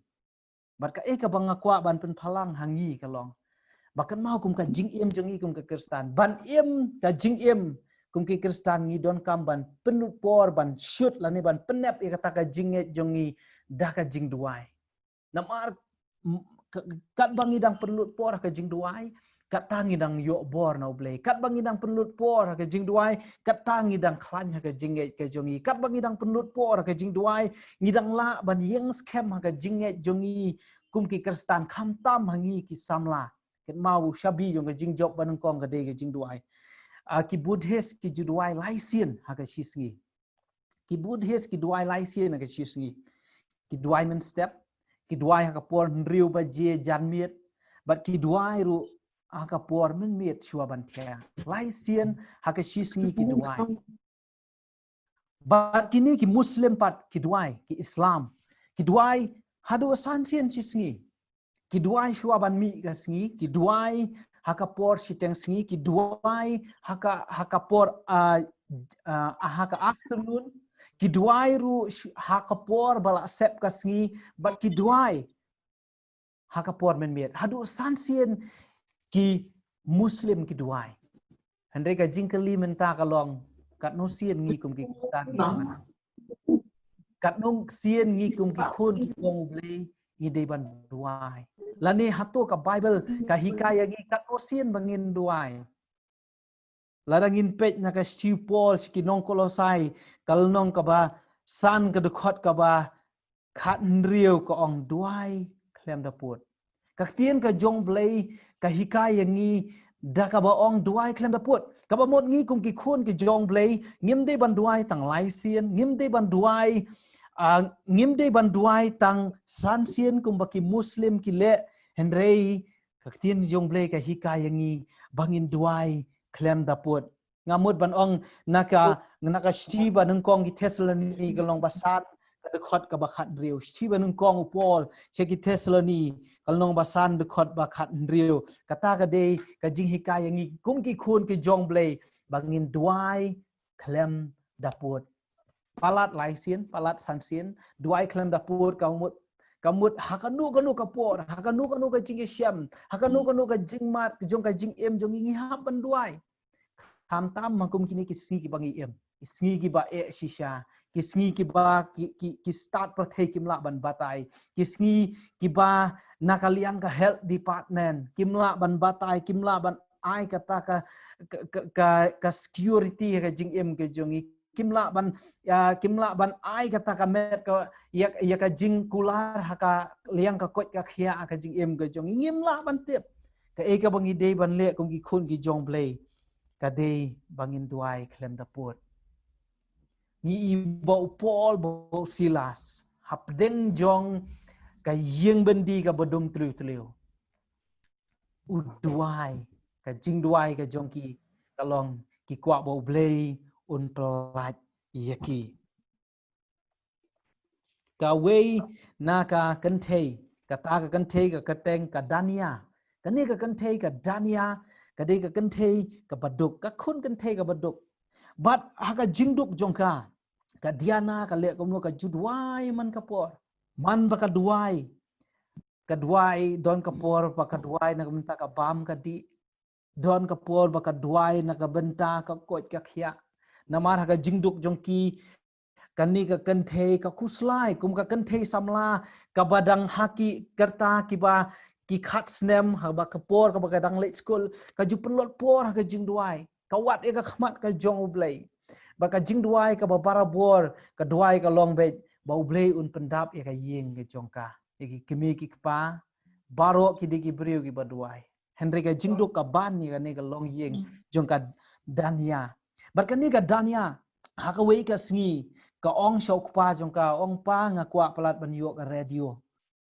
Bad kaei kaba nga kwah ban pynpaw lang ha ngi ka long ba kynmaw kum ka jingim jong ngi kum ka Khristan, ban im ka jingim kum ki Khristan, ngi donkam ban pynlut por ban shut lane ban pynnep ïa kata ka jingngeit jong ngi da ka jingduwai. Namar, m-, ka-, katba ngi dang pynlut por ha ka jingduwai, kata ngi dang ïoh bor na U Blei. Katba ngi dang pynlut por ha ka jingduwai, kata ngi dang khlaiñ ha ka jingngeit ka jong ngi. Katba ngi dang pynlut por ha ka jingduwai, ngi dang lah ban ïeng skhem ha ka jingngeit jong ngi kum ki Khristan, khamtam ha ngi ki samla. Kynmaw u shabi jong ka jingjop ba nyngkong ka dei ka jingduwai. Ah, ki Buddhist ki ju duwai lai sien ha ka shisngi. Ki Buddhist ki duwai lai sien ha ka shisngi. Ki duwai mynstep, ki duwai ha ka por hynriew baje janmiet, bad ki duwai ruh ha ka por mynmiet shuwa ban thiah. Lai sien ha ka shisngi ki duwai. Bad kine ki Muslim pat ki duwai, ki Islam ki duwai haduh san sien shisngi. Ki duwai shuwa ban mih ka sngi, ki duwai ha ka por shiteng sngi, ki duwai ha ka, ha ka por, ah, ah, ha ka afternoon, ki duwai ruh sh-, ha ka por ba la sep ka sngi, bad ki duwai ha ka por mynmiet. Haduh san sien ki Muslim ki duwai. Hynrei ka jingkylli mynta ka long, katno sien ngi kum ki Khristan ngi, katno sien ngi kum ki khun ki jong U Blei ngi dei ban duwai? Lane hato ka Baibl ka hikai ïa ngi katno sien ba ngin duwai? Lada ngin peit na ka shithi u Paul sha ki nong Kolosai, ka lynnong kaba san, ka dkhot kaba khathynriew, ka ong duwai khlem da pud. Ka ktien ka jong U Blei ka hikai ïa ngi da kaba ong duwai khlem da pud. Kaba mut ngi kum ki khun ki jong U Blei ngim dei ban duwai tang lai sien, ngim dei ban duwai, ah, ngim dei ban duwai tang san sien kumba ki Muslim ki leh, hynrei ka ktien jong U Blei ka hikai ïa ngi ba ngin duwai khlem da pud. Nga mut ban ong na ka, na ka shithi ba nyngkong ki Thessaloni ka lynnong ba san, ka dkhot kaba khathynriew. Shithi ba nyngkong u Paul sha ki Thessaloni ka lynnong ba san, dkhot ba khathynriew. Kata ka dei ka jinghikai ïa ngi kum ki khun ki jong U Blei ba ngin duwai khlem da pud. Palat lai sien, palat san sien, duwai khlem da pud, ka mut, ka mut ha kano kano ka por, ha kano kano ka jingïashem, ha kano kano ka jingmad jong ka jingim jong ngi, ngi hap ban duwai. Khamtam ma kum kine ki sngi kiba ngi im, ki sngi kiba eh shisha, ki sngi kiba ki, ki, ki stad pyrthei kim lah ban batai. Ki sngi kiba na ka liang ka health department kim lah ban batai, kim lah ban ai kata ka, ka, ka, ka, ka security ha ka jingim ka jong ngi. Kim lah ban, ah, kim lah ban ai kata ka met ka, ïa, ïa ka jingkular ha ka liang ka koit ka khiah ha ka jingim ka jong ngi. Ngim lah ban tip. Kaei kaba ngi dei ban leh kum ki khun ki jong U Blei ka dei ba ngin duwai khlem da pud. Ngi i ba u Paul, ba u Silas, hapdeng jong ka ïing byndi kaba dum tliw tliw, u duwai, ka jingduwai ka jong ki ka long ki kwah ba U Blei un pyllait ïa ki. Kawei na ka kynthei, kata ka kynthei ka kyrteng ka Dania. Kane ka kynthei ka Dania ka dei ka kynthei kaba duk, ka khun kynthei kaba duk. Bad ha ka jingduk jong ka, ka Diana ka leh kumno? Ka ju duwai man ka por. Man ba ka duwai, ka duwai, don ka por ba ka duwai na ka bynta ka bam ka dih. Don ka por ba ka duwai na ka bynta ka koit ka khiah. Namar ha ka jingduk jong ki, kane ka kynthei ka khuslai kum ka kynthei samla kaba dang ha ki rta kiba ki khat snem, haba ka por kaba ka dang leit skul, ka ju pynlut por ha ka jingduwai. Ka wad ïa ka khmat ka jong U Blei. Bad ka jingduwai kaba barabor, ka duwai ka long beit ba U Blei un pyndap ïa ka ïing ka jong ka, ïa ki kmie ki kpa, baroh ki dei ki briew kiba duwai. Hynrei ka jingduk ka ban ïa kane ka longïing jong ka Dania. Bad kane ka Dania, ha kawei ka sngi, ka ong sha u kpa jong ka, ong, "Pa, nga kwah palat ban ïoh ka radio."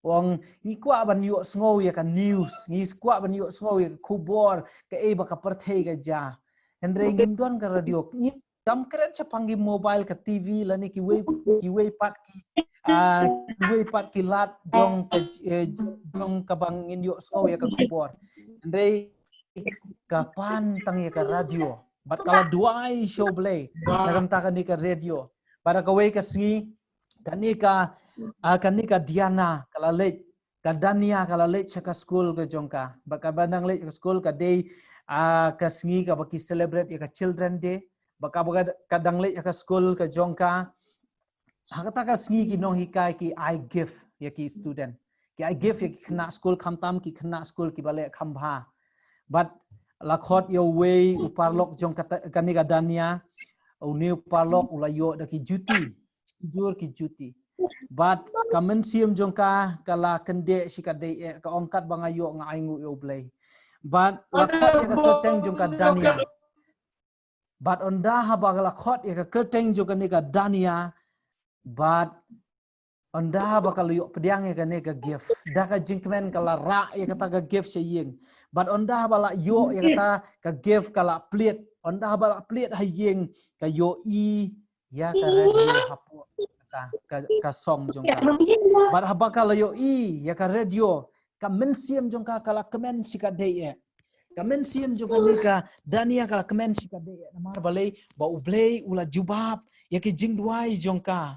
Ong, "Ngi kwah ban ïoh sngew ïa ka news, ngi kwah ban ïoh sngew ïa ka khubor, kaei ba ka pyrthei ka jia. Hynrei ngim don ka radio, ngim, kam kren shaphang ki mobile, ka T V lane kiwei, kiwei pat ki, ah, kiwei pat ki lad jong ka, eh, jong kaba ngin ïoh sngew ïa ka khubor. Hynrei ka pan tang ïa ka radio." Bad ka la duwai sha U Blei na ka bynta kane ka radio. Bad ha kawei ka sngi, kane ka, ah, kane ka Diana ka la leit, ka Dania ka la leit sha ka skul ka jong ka. Bad kaba dang leit sha ka skul ka dei, ah, ka sngi kaba ki celebrate ïa ka Children Day. Bad kaba ka, ka dang leit sha ka skul ka jong ka, ha kata ka sngi ki nonghikai ki ai gift ïa ki student. Ki ai gift ïa ki khynnah skul, khamtam ki khynnah skul kiba leh kham bha. Bad la khot ïa uwei u paralok jong kata, kane ka Dania, une u paralok u la ïoh da ki juti, jur ki juti. Bad ka mynsiem jong ka ka la kyndit shikatdei eh, ka ong, "Katba nga ïoh nga ai nguh ïa U Blei." Bad la khot ïa ka kyrteng jong ka Dania. Bad ynda haba ka la khot ïa ka kyrteng jong kane ka Dania, bad ynda haba ka la ïoh pdiang ïa kane ka gift, da ka jingkmen ka la rah ïa kata ka gift sha ïing. Bad ynda haba la ïoh ïa kata ka gift ka la plied, ynda haba la plied ha ïing ka ïohi ïa ka radio hapoh ka, ka, ka song jong ka. Bad haba ka la ïohi ïa ka radio, ka mynsiem jong ka ka la kmen shikatdei eh. Ka mynsiem jong kane ka Dania ka la kmen shikatdei eh. Namar balei? Ba U Blei u la jubab ïa ki jingduwai jong ka.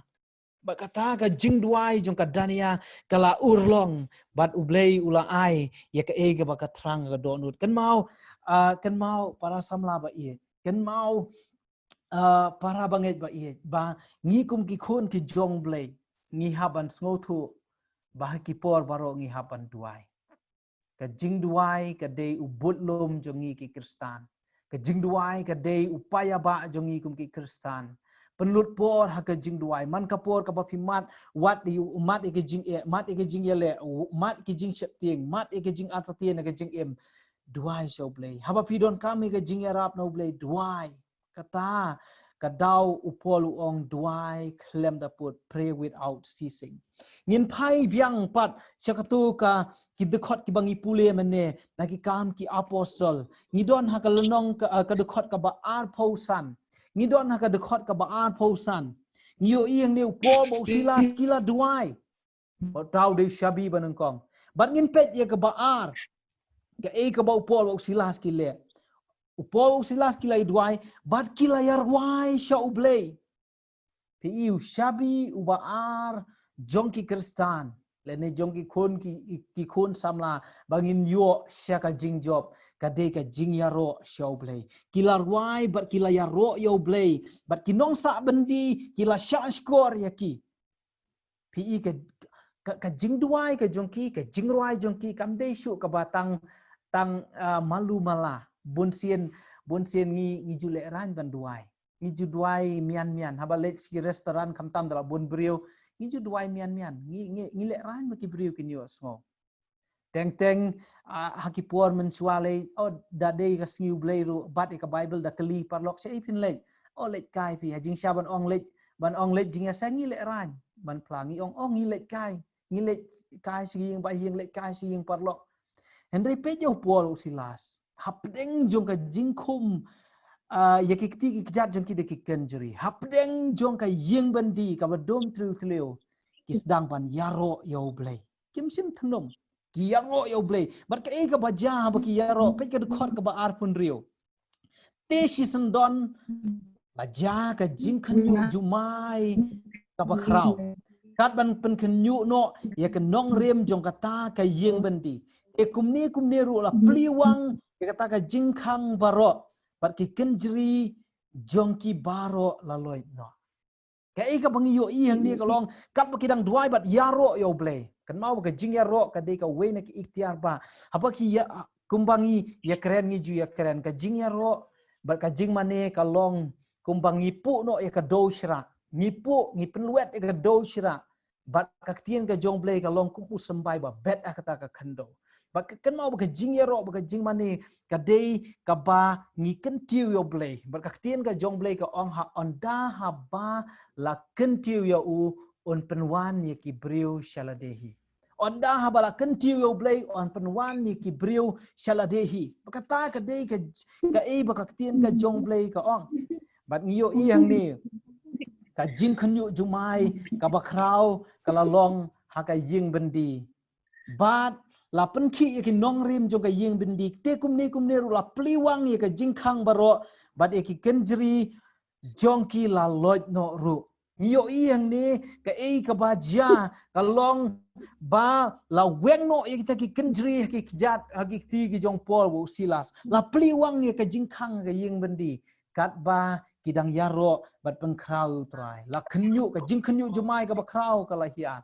Bad kata ka jingduwai jong ka Dania ka la urlong, bad U Blei u la ai ïa kaei kaba ka thrang ka dohnud. Kynmaw, ah, kynmaw para samla ba ïeit. Kynmaw, ah, para bangeit ba ïeit, ba ngi kum ki khun ki jong U Blei, ngi hap ban sngewthuh ba ha ki por baroh ngi hap ban duwai. Ka jingduwai ka dei u budlum jong ngi ki Khristan. Ka jingduwai ka dei u paidbah jong ngi kum ki Khristan. Pynlut por ha ka jingduwai. Man ka por kaba phi mad, wat ïa u, mad ïa ka jingeh, mad ïa ka jingïaleh, u, mad ïa ka jingsheptieng, mad ïa ka jingartatien ha ka jingim. Duwai sha U Blei. Haba phi donkam ïa ka jingïarap na U Blei, duwai. Kata ka daw u Paul u ong, "Duwai khlem da pud, pray without ceasing." Ngin phai biang pat sha kato ka, ki dkhot kiba ngi pule mynne na Ki Kam ki Apostol. Ngi don ha ka lynnong ka, ah, ka dkhot kaba arphew san. Ngi don ha ka dkhot kaba arphew san. Ngi ïohi hangne u Paul bad u Silas ki la duwai. Bad thaw dei shabi ba nyngkong. Bad ngin peit ïa kaba ar. Kaei kaba u Paul bad u Silas ki leh. U Paul bad u Silas ki la ïa duwai, bad ki la ïa rwai sha U Blei. Phi i u shabi uba ar jong ki Khristan. lane jong ki khun ki, ki khun samla, ba ngin ïoh sha ka jingjop, ka dei ka jingïaroh sha U Blei. Ki la rwai bad ki la ïaroh ïa U Blei, bad ki nongsah byndi ki la shahshkor ïa ki. Phi i ka, ka, ka jingduwai ka jong ki, ka jingrwai jong ki kam dei shuh kaba tang, tang ah, malu mala. Bunsien, bunsien ngi, ngi ju lehraiñ ban duwai. Ngi ju duwai mian mian. Haba leit ki restaurant khamtam da la bun briew, ngi ju duwai mian mian. Ngi, ngi, ngi lehraiñ ba ki briew kin ïohsngew. Teng teng ah, ha ki por mynshuwa lei, oh, da dei ka sngi U Blei ruh, bat ïa ka Bible da kylli paralok, shaei phin leit? Oh, leit kai phi. Ha jingshisha ban ong leit, ban ong leit jingïaseng, ngi lehraiñ ban phla, ngi ong, oh, ngi leit kai. Ngi leit kai sha ïing ba ïing, leit kai sha ïing paralok. Hynrei peit ïa u Paul u Silas, hapdeng jong ka jingkhum ah, ïa ki kti ki kjat jong ki da ki kynjri, hapdeng jong ka ïing byndi kaba dum thliew thliew, ki sdang ban ïaroh ïa U Blei. Kim shym thnum, ki ïaroh ïa U Blei. Bad kaei kaba jia haba ki ïaroh? Peit ka dkhot kaba arphew hynriew. Te shisyndon la jia ka jingkhynñiuh jumai kaba khraw, kat ban pynkhynñiuh noh ïa ka nongrim jong kata ka ïing byndi. Te kumne kumne ruh la plie wang ïa kata ka jingkhang baroh, bad ki kynjri jong ki baroh la loit noh. Kaei kaba ngi ïohi hangne ka long, katba ki dang duwai bad ïaroh ïa U Blei. Kynmaw ba ka jingïaroh ka dei kawei na ki iktiar ba, haba ki ïa, kumba ngi ïakren, ngi ju ïakren, ka jingïaroh bad ka jingmane ka long kumba ngi puh noh ïa ka doh shrah. Ngi puh, ngi pynlwet ïa ka doh shrah. Bad ka ktien ka jong U Blei ka long kum u symbai ba bet ha kata ka khyndew. Bad ka, kynmaw ba ka jingïaroh bad ka jingmane ka dei kaba ngi kyntiew ïa U Blei. Bad ka ktien ka jong U Blei ka ong, ha ynda haba la kyntiew ïa u, un pynwan ïa ki briew sha lade hi. Ynda haba la kyntiew ïa U Blei, un pynwan ïa ki briew sha lade hi. Bad kata ka dei ka, kaei ba ka ktien ka jong U Blei ka ong. Bad ngi ïohi hangne ka jingkhynñiuh jumai kaba khraw ka la long ha ka ïing byndi. Bad la pynkhih ïa ki nongrim jong ka ïing byndi. Te kumne kumne ruh la plie wang ïa ka jingkhang baroh, bad ïa ki kynjri jong ki la loit noh ruh. Ngi ïohi hangne kaei kaba jia ka long ba la weng noh ïa kita ki kynjri ha ki kjat, ha ki kti ki jong Paul bad u Silas. La plie wang ïa ka jingkhang ka ïing byndi, katba ki dang ïaroh bad pynkhraw ïa U Trai. La khynñiuh, ka jingkhynñiuh jumai kaba khraw ka la hiar.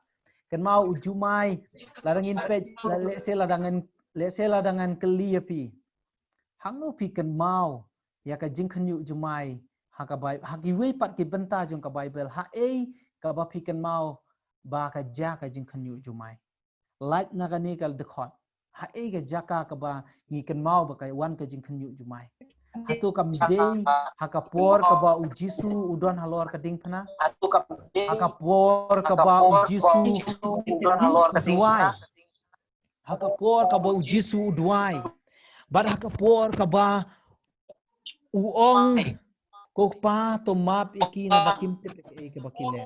Kynmaw u jumai, lada ngin peit, la, lehse lada ngan, lehse lada ngan kylli ïa phi, hangno phi kynmaw ïa ka jingkhynñiuh jumai ha ka Bai-, ha kiwei pat ki bynta jong ka Baibl? Haei kaba phi kynmaw ba ka jia ka jingkhynñiuh jumai? Lait na kane ka dkhot, haei ka jaka kaba ngi kynmaw ba ka wan ka jingkhynñiuh jumai? Hato kam dei ha ka por kaba u Jisu u don halor ka diengphna? Ha ka por kaba u Jisu u duwai. Ha ka por kaba u Jisu u duwai. Bad ha ka por kaba u ong, ko Kpa, to map ïa ki, naba kim tip ïa kaei kaba ki leh.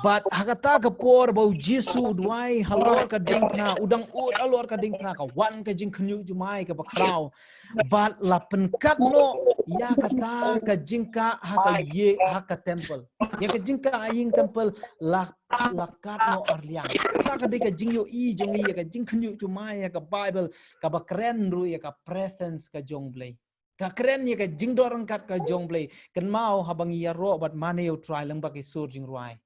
Bad ha kata ka por ba u Jisu u duwai halor ka diengphna, u dang ud halor ka diengphna, ka wan ka jingkhynñiuh jumai kaba khraw. Bad la pynkat noh ïa kata ka jingkah ha ka ïing, ha ka temple. Ïa ka jingkah ha ïing temple la, la kat noh arliang. Kata ka dei ka jingïohi jong ngi ïa ka jingkhynñiuh jumai ha ka Baibl, kaba kren ruh ïa ka presence ka jong U Blei. Ka kren ïa ka jingdon ryngkat ka jong U Blei. Kynmaw haba ngi ïaroh bad mane ïa U Trai lyngba ki sur jingrwai,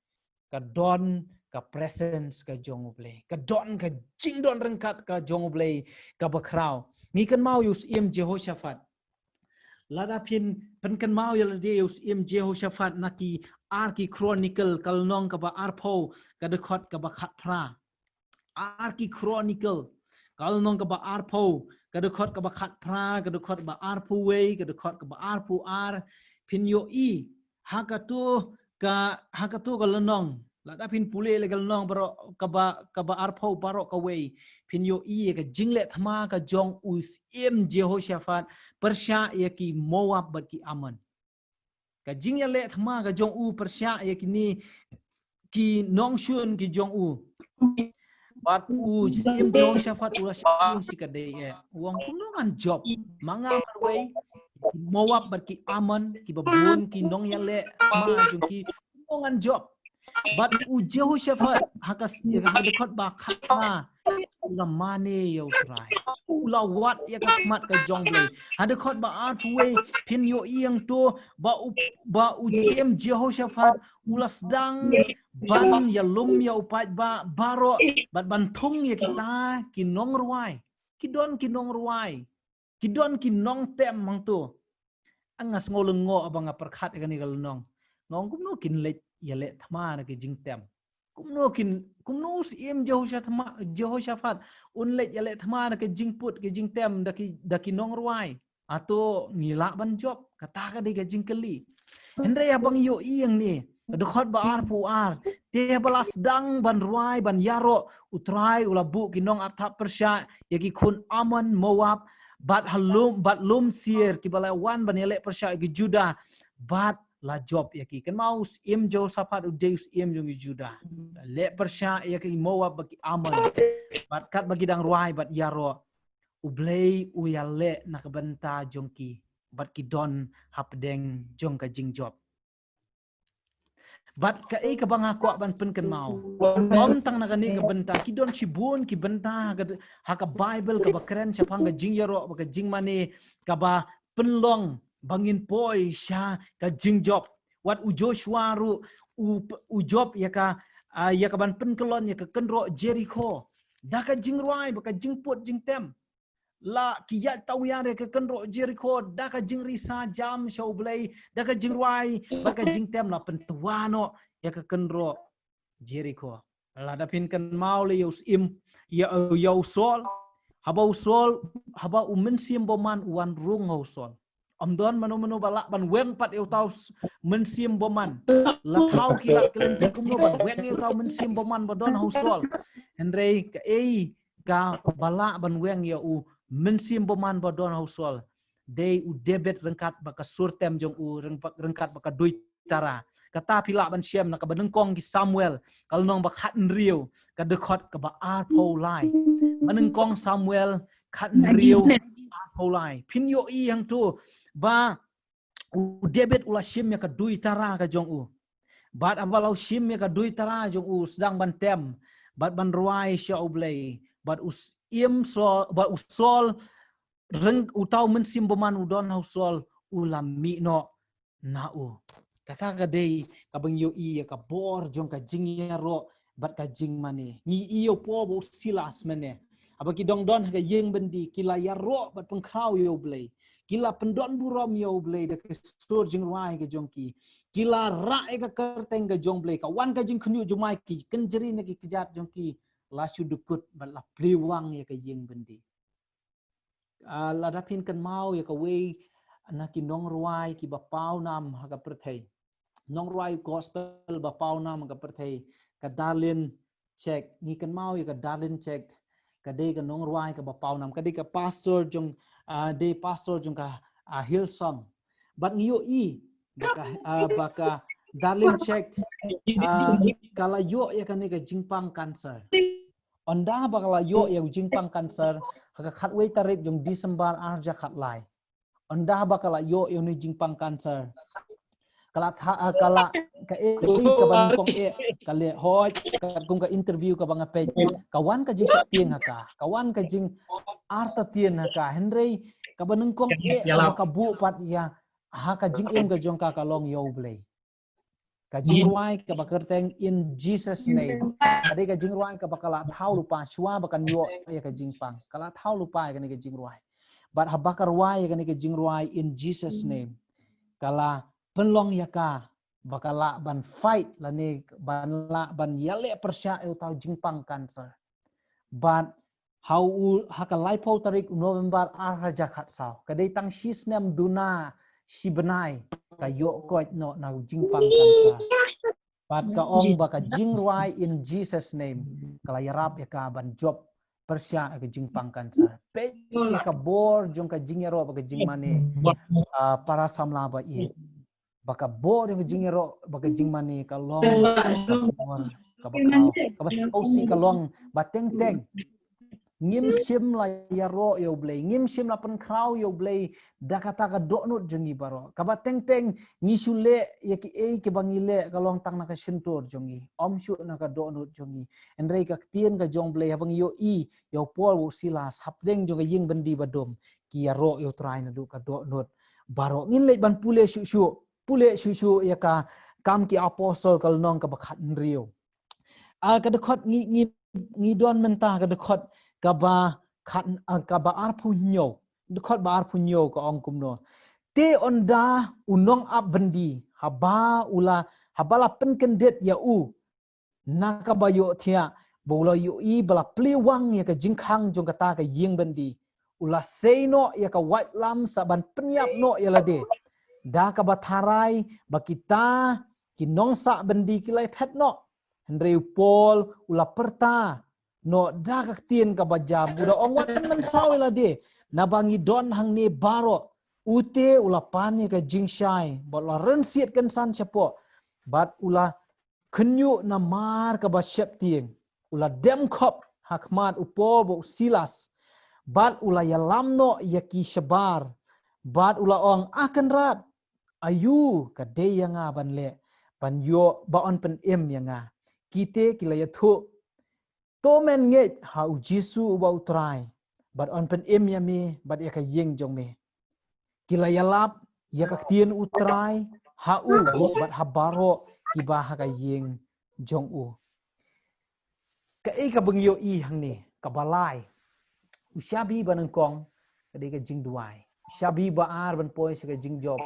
ka don ka presence ka jong U Blei. Ka don ka jingdon ryngkat ka jong U Blei kaba khraw. Ngi kynmaw ïa u Syiem Jehoshaphat. Lada phin pynkynmaw ïa lade ïa u Syiem Jehoshaphat na ki Ar Ki Chronicle, ka lynnong kaba arphew, ka dkhot kaba khatphra. Ar Ki Chronicle, ka lynnong kaba arphew, ka dkhot kaba khatphra, ka dkhot kaba arphew wei, ka dkhot kaba arphew ar. Phin ïohi ha kato ka, ha kato ka lynnong, lada phin pule ïa ka lynnong baroh kaba, kaba arphew baroh kawei, phin ïohi ïa ka jingleh thma ka jong u Syiem Jehoshaphat pyrshah ïa ki Moab bad ki Ammon. Ka jingïaleh thma ka jong u pyrshah ïa kine ki nongshun ki jong u. Bad u Syiem Jehoshaphat u la shah ïohi shi katdei eh. U ong, kumno ngan jop? Ma nga marwei, ki Moab bad ki Ammon, kiba bun ki nongïaleh thma jong ki, kumno ngan jop? Bad u Jehoshaphat, ha ka s-, ha ka dkhot ba khatphra, u la mane ïa u Trai. U la wad ïa ka khmat ka jong U Blei. Ha dkhot ba arphew wei, phin ïohi hangto, ba u, ba u Syiem Jehoshaphat, u la sdang ban ïalum ïa u paidbah baroh, bad ban thung ïa kita ki nongrwai. Ki don ki nongrwai. Ki don ki nongtem hangto. Nga sngew lyngngoh haba nga pyrkhat ïa kane ka lynnong. Nga ong kumno kin leit ïaleh thma na ka jingtem. Kumno kin, kumno u Syiem Jehoshaphat, Jehoshaphat, un leit ïaleh thma na ka jingput, ka jingtem, da ki, da ki nongrwai. Hato ngi lah ban jop, kata ka dei ka jingkylli. Hynrei haba ngi ïohi hangne, ka dkhot ba arphew ar, te haba la sdang ban rwai, ban ïaroh, u Trai, u la buh ki nong ap thap pyrshah, ïa ki khun Ammon, Moab, bad ha lum, bad lum Seir, kiba la wan ban ïaleh pyrshah ïa ki Judah, bad la jop ïa ki. Kynmaw u Syiem Jehoshaphat, u dei u Syiem jong ki Judah. Leh pyrshah ïa ki Moab bad ki Ammon. Bad katba ki dang rwai, bad ïaroh. U Blei u ïaleh na ka bynta jong ki. Bad ki don hapdeng jong ka jingjop. Bad kaei kaba nga kwah ban pynkynmaw. Ym tang na kane ka bynta, ki don shibun ki bynta ha ka, ha ka Bible kaba kren shaphang ka jingïaroh, bad ka jingmane, kaba pynlong ba ngin poi sha ka jingjop. Wat u Joshua ruh, u, u jop ïa ka, ah, ïa ka ban pynkyllon ïa ka kynroh Jerikho. Da ka jingrwai, bad ka jingput jingtem. La ki ïaid tawiar ïa ka kynroh Jerikho, da ka jingrisa jam sha U Blei, da ka jingrwai, bad ka jingtem la pyntwa noh ïa ka kynroh Jerikho. Lada phin kynmaw lei ïa u Syiem, ïa, ïa u Saul. Haba u Saul, haba u mynsiem bymman u wan rung ha u Saul. Ym don mano mano ba lah ban weng pat ïa uta u s-, mynsiem bymman. La thaw ki lad ki lynti kumno ban weng ïa uta u mynsiem bymman ba don ha u Saul. Hynrei kaei kaba lah ban weng ïa u mynsiem bymman ba don ha u Saul. Dei u David ryngkat bad ka sur tem jong u, ryng-, ryngkat bad ka duitara. Kata phi lah ban shem na kaba nyngkong ki Samuel, ka lynnong ba khathynriew, ka dkhot kaba arphew lai. Ba nyngkong Samuel khathynriew, arphew lai. Phin ïohi hangto ba u David u la shim ïa ka duitara ka jong u. Bad haba la u shim ïa ka duitara jong u, sdang ban tem, bad ban rwai sha U Blei, bad u Syiem Saul, bad u Saul, ryng-, uta u mynsiem bymman u don ha u Saul, u la mih noh na u. Kata ka dei kaba ngi ïohi ïa ka bor jong ka jingïaroh bad ka jingmane. Ngi ïohi ïa u Paul bad u Silas mynne. Haba ki dang don ha ka ïing byndi, ki la ïaroh bad pynkhraw ïa U Blei. Ki la pyndonburom ïa U Blei da ka sur jingrwai ka jong ki. Ki la rah ïa ka kyrteng ka jong U Blei. Ka wan ka jingkhynñiuh jumai, ki kynjri na ki kjat jong ki, la shu dkut bad la plie wang ïa ka ïing byndi. Ah, lada phin kynmaw ïa kawei na ki nongrwai kiba pawnam ha ka pyrthei. Nongrwai gospel ba pawnam ha ka pyrthei, ka Darlene Zschech. Ngi kynmaw ïa ka Darlene Zschech, ka dei ka nongrwai kaba pawnam, ka dei ka pastor jong, ah, dei pastor jong ka, ah, Hillsong. Bad ngi ïohi ba ka, ah, ba ka Darlene Zschech, ah, ka la ïoh ïa kane ka jingpang cancer. Ynda ba ka la ïoh ïa u jingpang cancer ha ka khatwei tarik jong December ar hajar khatlai. Ynda ba ka la ïoh ïa une u jingpang cancer, ka la tha, ah, ka la, kaei kaba nyngkong eh, ka leh hoi, katkum ka interview kaba nga peit. Ka wan ka jingsheptieng ha ka, ka wan ka jingartatien ha ka. Hynrei kaba nyngkong eh kaba ka buh pat ïa ha ka jingim ka jong ka, ka long ïa U Blei. Ka jingrwai kaba kyrteng In Jesus Name. Ka dei ka jingrwai kaba ka la thaw lypa shuwa ba kan ïoh ïa ka jingpang. Ka la thaw lypa ïa kane ka jingrwai. Bad haba ka rwai ïa kane ka jingrwai In Jesus Name, ka la pynlong ïa ka ba ka lah ban fight lane ban lah ban ïaleh pyrshah ïa uta u jingpang cancer. Bad ha u, ha ka laiphew tarik u November ar hajar khatsaw, ka dei tang shi snem duna shi bnai, ka ïoh koit noh na u jingpang cancer. Bad ka ong ba ka jingrwai In Jesus Name ka la ïarap ïa ka ban jop pyrshah ïa ka jingpang cancer. Peit ïa ka bor jong ka jingïaroh bad ka jingmane, ah, para samla ba ïeit. Ba ka bor jong ka jingïaroh bad ka jingmane ka long ka bor kaba khaw, kaba sngewsih, ka long ba teng teng. Ngim shym la ïaroh ïa U Blei, ngim shym la pynkhraw ïa U Blei da kata ka dohnud jong ngi baroh. Kaba teng teng ngi shu leh ïa kiei kiba ngi leh ka long tang na ka shyntur jong ngi, ym shuh na ka dohnud jong ngi. Hynrei ka ktien ka jong U Blei, haba ngi ïohi ïa u Paul bad u Silas hapdeng jong ka ïing byndi ba dum, ki ïaroh ïa U Trai naduh ka dohnud baroh. Ngin leit ban pule shuh shuh, pule shuh shuh ïa ka Kam ki Apostol ka lynnong kaba khathynriew. Ah, ka dkhot ngi, ngi, ngi don mynta ka dkhot kaba khat, ah, kaba arphew hynñiew. Dkhot ba arphew hynñiew ka ong kumno: Te ynda u nongap byndi, haba u la, haba la pynkyndit ïa u na kaba ïohthiah, ba u la ïohi ba la plie wang ïa ka jingkhang jong kata ka ïing byndi, u la sei noh ïa ka waitlam sa ban pynïap noh ïa lade, da kaba tharai ba kita ki nongsah byndi ki la ïaphet noh. Hynrei u Paul u la pyrta noh da ka ktien kaba jam, u da ong: Wat pynmynsaw ïa lade, naba ngi don hangne baroh. Ute u la pan ïa ka jingshai bad u la rynsied kynsan shapoh, bad u la khynñiuh namar kaba sheptieng. U la dem khop ha khmat u Paul bad u Silas, bad u la ïalam noh ïa ki shabar, bad u la ong: A Kynrad, aïu ka dei ïa nga ban leh, ban ïoh ba yn pynim ïa nga? Kita ki la ïathuh: To men ngeit ha U Jisu uba U Trai, bad yn pynim ïa me bad ïa ka ïing jong me. Ki la ïalap ïa ka ktien U Trai ha u bad ha baroh kiba ha ka ïing jong u. Kaei kaba ngi ïohi hangne? Kaba lai, u shabi ba nyngkong ka dei ka jingduwai. U shabi ba ar ban poi sha ka jingjop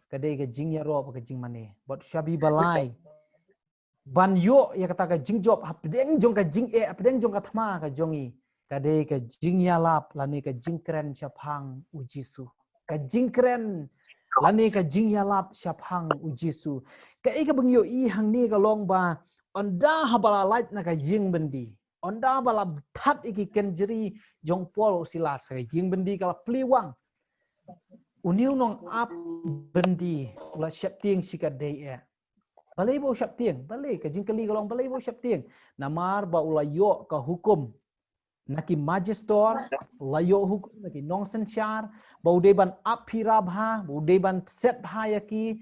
ka dei ka jingïaroh bad ka jingmane. Bad u shabi ba lai ban ïoh ïa kata ka jingjop hapdeng jong ka jingeh, hapdeng jong ka thma ka jong ngi, ka dei ka jingïalap lane ka jingkren shaphang U Jisu. Ka jingkren lane ka jingïalap shaphang U Jisu. Kaei kaba ngi ïohi hangne ka long ba ynda haba la lait na ka ïing byndi, ynda ba la that ïa ki kynjri jong u Paul u Silas, ka ïing byndi ka la plie wang. Une u nongap byndi u la sheptieng shi ka dei eh. Balei ba u sheptieng? Balei, ka jingkylli ka long, balei ba u sheptieng? Namar ba u la ïoh ka hukum na ki majistor, la ïoh hukum na ki nongsynshar ba u dei ban ap phira bha, ba u dei ban set bha ïa ki.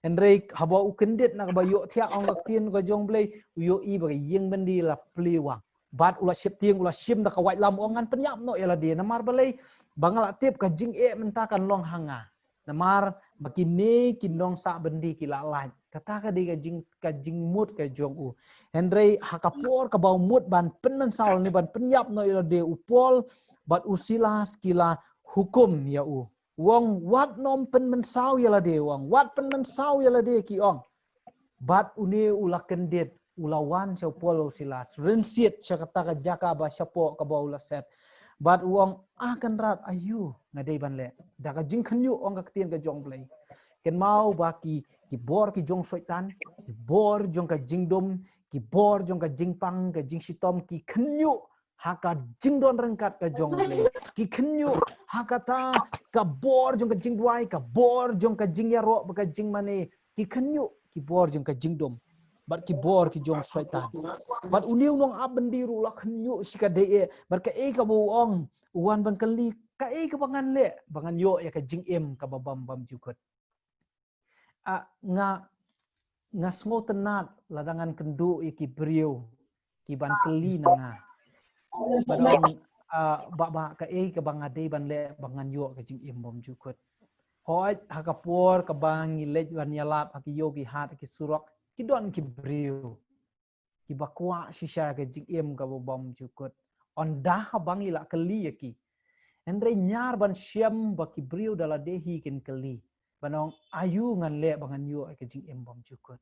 Hynrei haba u kyndit na kaba ïohthiah ong ka ktien ka jong U Blei, u ïohi ba ka ïing byndi la plie wang. Bad u la sheptieng, u la shim da ka waitlam, u ong: Ngan pynïap noh ïa lade. Namar balei? Ba nga la tip ka jingeh mynta kan long ha nga. Namar ba kine ki nongsah byndi ki la lait. Kata ka dei ka jing, ka jingmut ka jong u. Hynrei ha ka por kaba u mut ban pynmynsaw ne ban pynïap noh ïa lade, u Paul bad u Silas ki la hukum ïa u. U ong: Wat nym pynmynsaw ïa lade, u ong. Wat pynmynsaw ïa lade, ki ong. Bad une u la kyndit, u la wan sha u Paul u Silas, rynsied sha kata ka jaka ba shapoh kaba u la set. Bad u ong: A Kynrad, aïu nga dei ban leh? Da ka jingkhynñiuh, ong ka ktien ka jong U Blei. Kynmaw ba ki, ki bor ki jong Soitan, ki bor jong ka jingdum, ki bor jong ka jingpang, ka jingshitom, ki khynñiuh ha ka jingdon ryngkat ka jong U Blei. Ki khynñiuh ha kata ka bor jong ka jingduwai, ka bor jong ka jingïaroh bad ka jingmane. Ki khynñiuh ki bor jong ka jingdum bad ki bor ki jong Soitan. Bad une u nongap byndi ruh u la khynñiuh shi ka dei eh. Bad kaei kaba u ong? U wan ban kylli: Kaei kaba ngan leh ba ngan ïoh ïa ka jingim kaba bym, bymjukut? Ah, nga, nga sngewtynnat lada ngan kynduh ïa ki briew ki ban kylli na nga. Ba don, ah, ba, ba kaei kaba nga dei ban leh ba ngan ïoh ka jingim bymjukut? Hooid, ha ka por kaba ngi leit ban ïalap ha ki ïew ki hat, ha ki surok, ki don ki briew kiba kwah shisha ka jingim kaba bymjukut. Ynda haba ngi la kylli ïa ki. Hynrei ñiar ban shem ba ki briew da lade hi kin kylli, ban ong: Aïu ngan leh ba ngan ïoh ïa ka jingim bymjukut?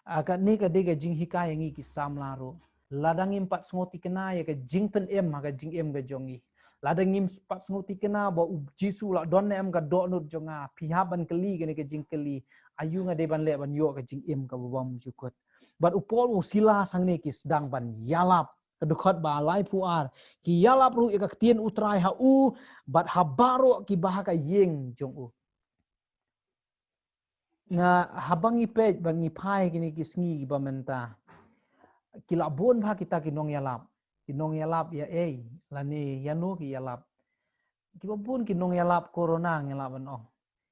Ah, kane ka dei ka jinghikai ïa ngi ki samla ruh. Lada ngim pat sngewthikna ïa ka jingpynim ha ka jingim ka jong ngi, lada ngim pat sngewthikna ba U Jisu u la don ne em ka dohnud jong nga, phi hap ban kylli kane ka jingkylli: Aïu nga dei ban leh ban ïoh ka jingim kaba bymjukut? Bad u Paul, u Silas hangne ki sdang ban ïalap. Ka dkhot ba laiphew ar, ki ïalap ruh ïa ka ktien U Trai ha u bad ha baroh kiba ha ka ïing jong u. Nga, haba ngi peit, ba ngi phai kine ki sngi kiba mynta, ki la bun bha kita ki nongïalap. Ki nongïalap ïa ei, lane ïano ki ïalap? Kiba bun ki nongïalap corona ngi lah ban ong.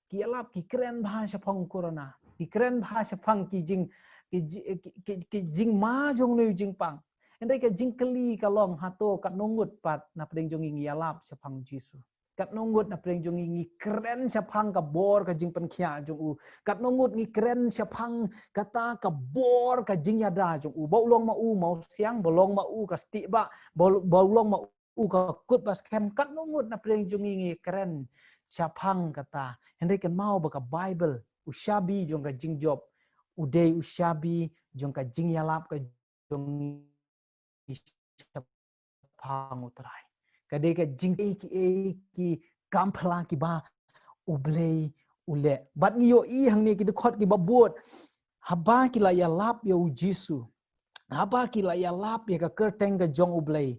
Ki ïalap, ki kren bha shaphang corona. Ki kren bha shaphang ki jing, ki ji-, ki, ki, ki jingma jong une u jingpang. Hynrei ka jingkylli ka long, hato katno ngut pat na pdeng jong ngi ngi ïalap shaphang Jisu? Katno ngut na pdeng jong ngi ngi kren shaphang ka bor ka jingpynkhiah jong u? Katno ngut ngi kren shaphang kata ka bor ka jingïada jong u? Ba u long ma u mawsiang, ba long ma u ka stieh bah, ba, ba u long ma u ka kut ba skhem. Katno ngut na pdeng jong ngi ngi kren shaphang kata? Hynrei kynmaw ba ka Bible, u shabi jong ka jingjop, u dei u shabi jong ka jingïalap ka jong ngi shaphang u Trai. Ka dei ka jingkylli, ki ei ki kam phylla kiba U Blei u leh. Bad ngi ïohi hangne ki dkhot kiba bud, haba ki la ïalap ïa u Jisu, haba ki la ïalap ïa ka kyrteng ka jong U Blei,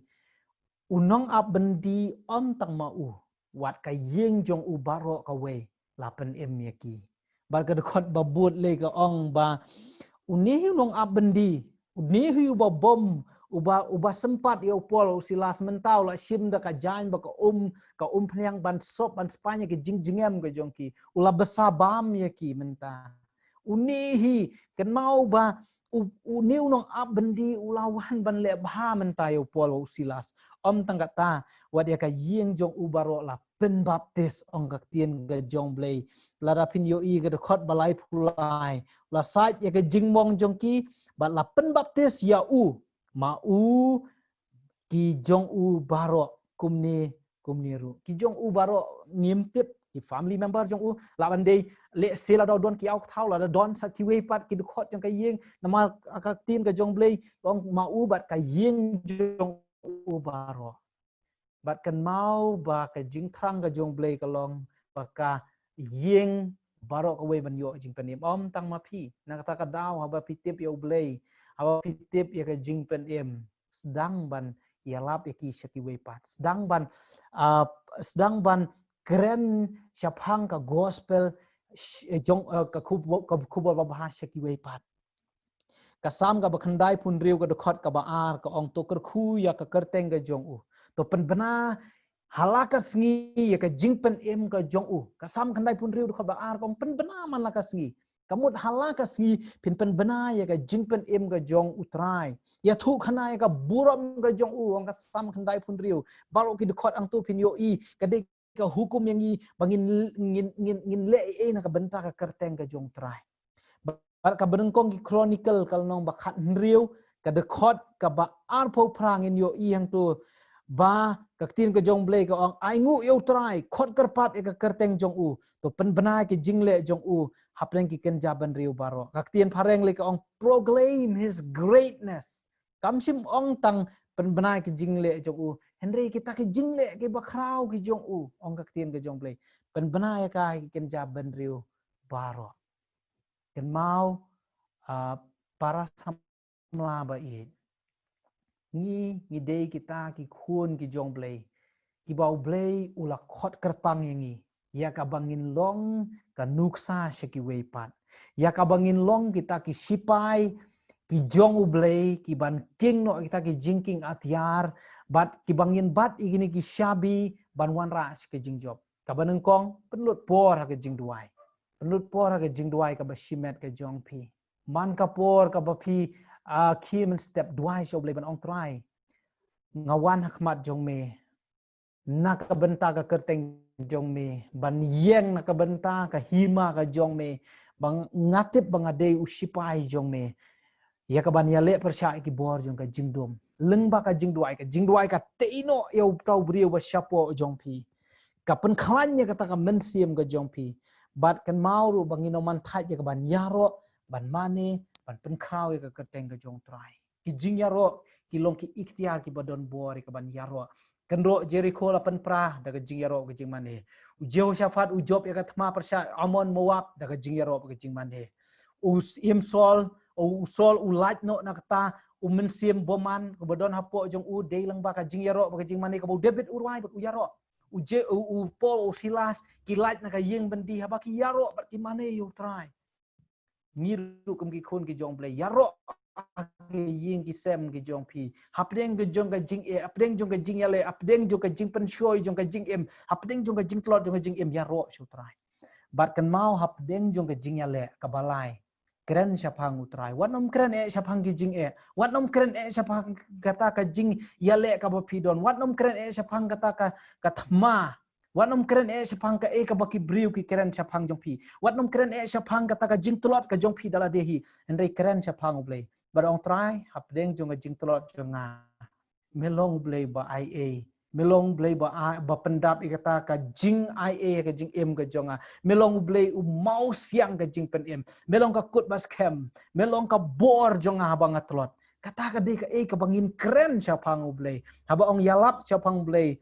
u nongap byndi ym tang ma u, wat ka ïing jong u baroh kawei la pynim ïa ki. Bad ka dkhot ba bud lei ka ong ba une hi u nongap byndi, une hi uba bom, uba, uba sympat ïa u Paul u Silas, mynta u la shim da ka jaiñ bad ka um, ka umphniang ban sop ban spaiñ ïa ka jingjngem ka jong ki. U la bsa bam ïa ki mynta. Une hi, kynmaw ba u, une u nongap byndi u la wan ban leh bha mynta ïa u Paul u Silas. Ym tang kata, wat ïa ka ïing jong u baroh la pynbaptis, ong ka ktien ka jong U Blei. Lada phin ïohi ka dkhot ba laiphew lai, la sait ïa ka jingmong jong ki bad la pynbaptis ïa u, ma u, ki jong u baroh kumne kumne ruh. Ki jong u baroh ngim tip, ki family member jong u, lah ban dei, lehse lada don ki ïew thaw, lada don sa kiwei pat ki dkhot jong ka ïing, namar ka ktien ka jong U Blei ka ong ma u bad ka ïing jong u baroh. Bad kynmaw ba ka jingthrang ka jong U Blei ka long ba ka ïing baroh kawei ban ïoh jingpynim. Ym tang ma phi, na kata ka daw haba phi tip ïa U Blei, haba phi tip ïa ka jingpynim, sdang ban ïalap ïa ki sha kiwei pat. Sdang ban, ah, sdang ban kren shaphang ka gospel, sh-, jong, ah, ka khub-, ka khubor babha sha kiwei pat. Ka Salm kaba khyndaiphew hynriew ka dkhot kaba ar ka ong, to kyrkhu ïa ka kyrteng ka jong u. To pynbna ha la ka sngi ïa ka jingpynim ka jong u. Ka Salm khyndaiphew hynriew dkhot ba ar ka ong, pynbna man la ka sngi. Ka mut ha la ka sngi phin pynbna ïa ka jingpynim ka jong u Trai. Ïathuhkhana ïa ka burom ka jong u, ong ka Salm khyndaiphew hynriew. Baroh ki dkhot hangto phin ïohi, ka dei ka hukum ïa ngi ba ngin, ngin, ngin, ngin leh ei ei na ka bynta ka kyrteng ka jong u Trai. Bad kaba nyngkong ki Chronicle ka lynnong ba khathynriew, ka dkhot kaba arphew phra ngin ïohi hangto ba ka ktien ka jong U Blei ka ong, ainguh ïa u Trai, khot kyrpad ïa ka kyrteng jong u, to pynbna ïa ka jingleh jong u hapdeng ki kynja bynriew baroh. Ka ktien phareng lei ka ong, proclaim his greatness. Kam shym ong tang pynbna ïa ka jingleh jong u, hynrei kita ki jingleh kiba khraw ki jong u, ong ka ktien ka jong U Blei. Pynbna ïa ka ha ki kynja bynriew baroh. Kynmaw, ah, para samla ba ïeit. Ngi, ngi dei kita ki khun ki jong U Blei, kiba U Blei u la khot kyrpang ïa ngi, ïa kaba ngin long ka nuksa sha kiwei pat, ïa kaba ngin long kita ki shipai ki jong U Blei, kiban king noh kita ki jingking atiar, bad kiba ngin bat ïa kine ki shabi ban wanrah sha ka jingjop. Kaba nyngkong, pynlut por ha ka jingduwai. Pynlut por ha ka jingduwai kaba shimet ka jong phi. Man ka por kaba phi, ah, khie mynstep, duwai sha U Blei ban ong, Trai, nga wan ha khmat jong me na ka bynta ka kyrteng jong me, ban ïeng na ka bynta ka hima ka jong me, ba nga tip ba nga dei u shipai jong me, ïa kaban ïaleh pyrshah ïa ki bor jong ka jingdum. Lyngba ka jingduwai, ka jingduwai ka tei noh ïa uta u briew ba shapoh jong phi. Ka pynkhlaiñ ïa kata ka mynsiem ka jong phi. Bad kynmaw ruh ba ngin ym man thait ïa kaban ïaroh, ban mane, ban pynkhraw ïa ka kyrteng ka jong u Trai. Ki jingïaroh ki long ki iktiar kiba don bor ïa kaban ïaroh. Kynroh Jerikho la pynpra da ka jingïaroh ka jingmane. U Jehoshaphat u jop ïa ka thma pyrshah Amon Moab da ka jingïaroh ka jingmane. U s-, im Saul, u Saul u lait noh na kata u mynsiem bymman kaba don hapoh jong u, dei lyngba ka jingïaroh bad ka jingmane kaba u David u rwai bad u ïaroh. U Je-, u, u Paul, u Silas ki lait na ka ïing byndi haba ki ïaroh bad ki mane ïa u Trai. Ngi ruh kum ki khun ki jong U Blei, ïaroh ha ki ïing ki sem ki jong phi. Hapdeng ka jong ka jingeh, hapdeng jong ka jingïaleh, hapdeng jong ka jingpynshoi jong ka jingim, hapdeng jong ka jingtlot jong ka jingim, ïaroh sha u Trai. Bad kynmaw hapdeng jong ka jingïaleh kaba lai, kren shaphang u Trai. Wat nym kren eh shaphang ki jingeh. Wat nym kren eh shaphang kata ka jingïaleh kaba phi don. Wat nym kren eh shaphang kata ka, ka thma. Wat nym kren eh shaphang kaei kaba ki briew ki kren shaphang jong phi. Wat nym kren eh shaphang kata ka jingtlot ka jong phi da lade hi. Hynrei kren shaphang u Blei. Bad ong, Trai, hapdeng jong ka jingtlot jong nga, me long u Blei ba ai ei. Me long u Blei ba ai, ba pyndap ïa kata ka jingai ei ka jingim ka jong nga. Me long u Blei u mawsiang ka jingpynim. Me long ka kut ba skhem. Me long ka bor jong nga haba nga tlot. Kata ka dei kaei kaba ngin kren shaphang u Blei. Haba ong ïalap shaphang u Blei,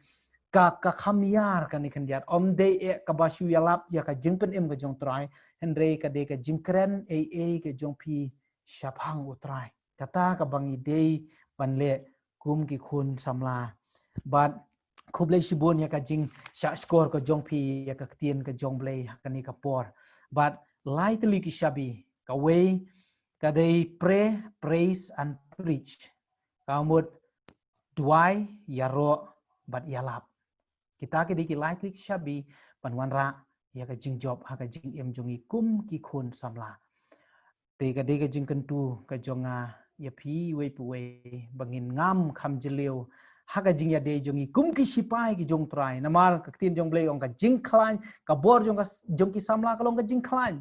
ka, ka kham ïar kane khyndiat. Ym dei eh kaba shu ïalap ïa ka jingpynim ka jong u Trai, hynrei ka dei ka jingkren ei ei ka jong phi shaphang u Trai. Kata kaba ngi dei ban leh kum ki khun samla. Bad khublei shibun ïa ka jingshahshkor ka jong phi ïa ka ktien ka jong u Blei ha kane ka por. Bad lai tylli ki shabi, kawei ka dei pray, praise and preach. Ka mut duwai, ïaroh bad ïalap. Kita ki dei ki lai tylli ki shabi ban wanrah ïa ka jingjop ha ka jingim jong ngi kum ki khun samla. Te ka dei ka jingkyntu ka jong nga ïa phi uwei pa uwei ba ngin ngam kham jylliew ha ka jingïadei jong ngi kum ki shipai ki jong u Trai. Namar ka ktien jong u Blei ong ka jingkhlaiñ, ka bor jong ka, jong ki samla ka long ka jingkhlaiñ.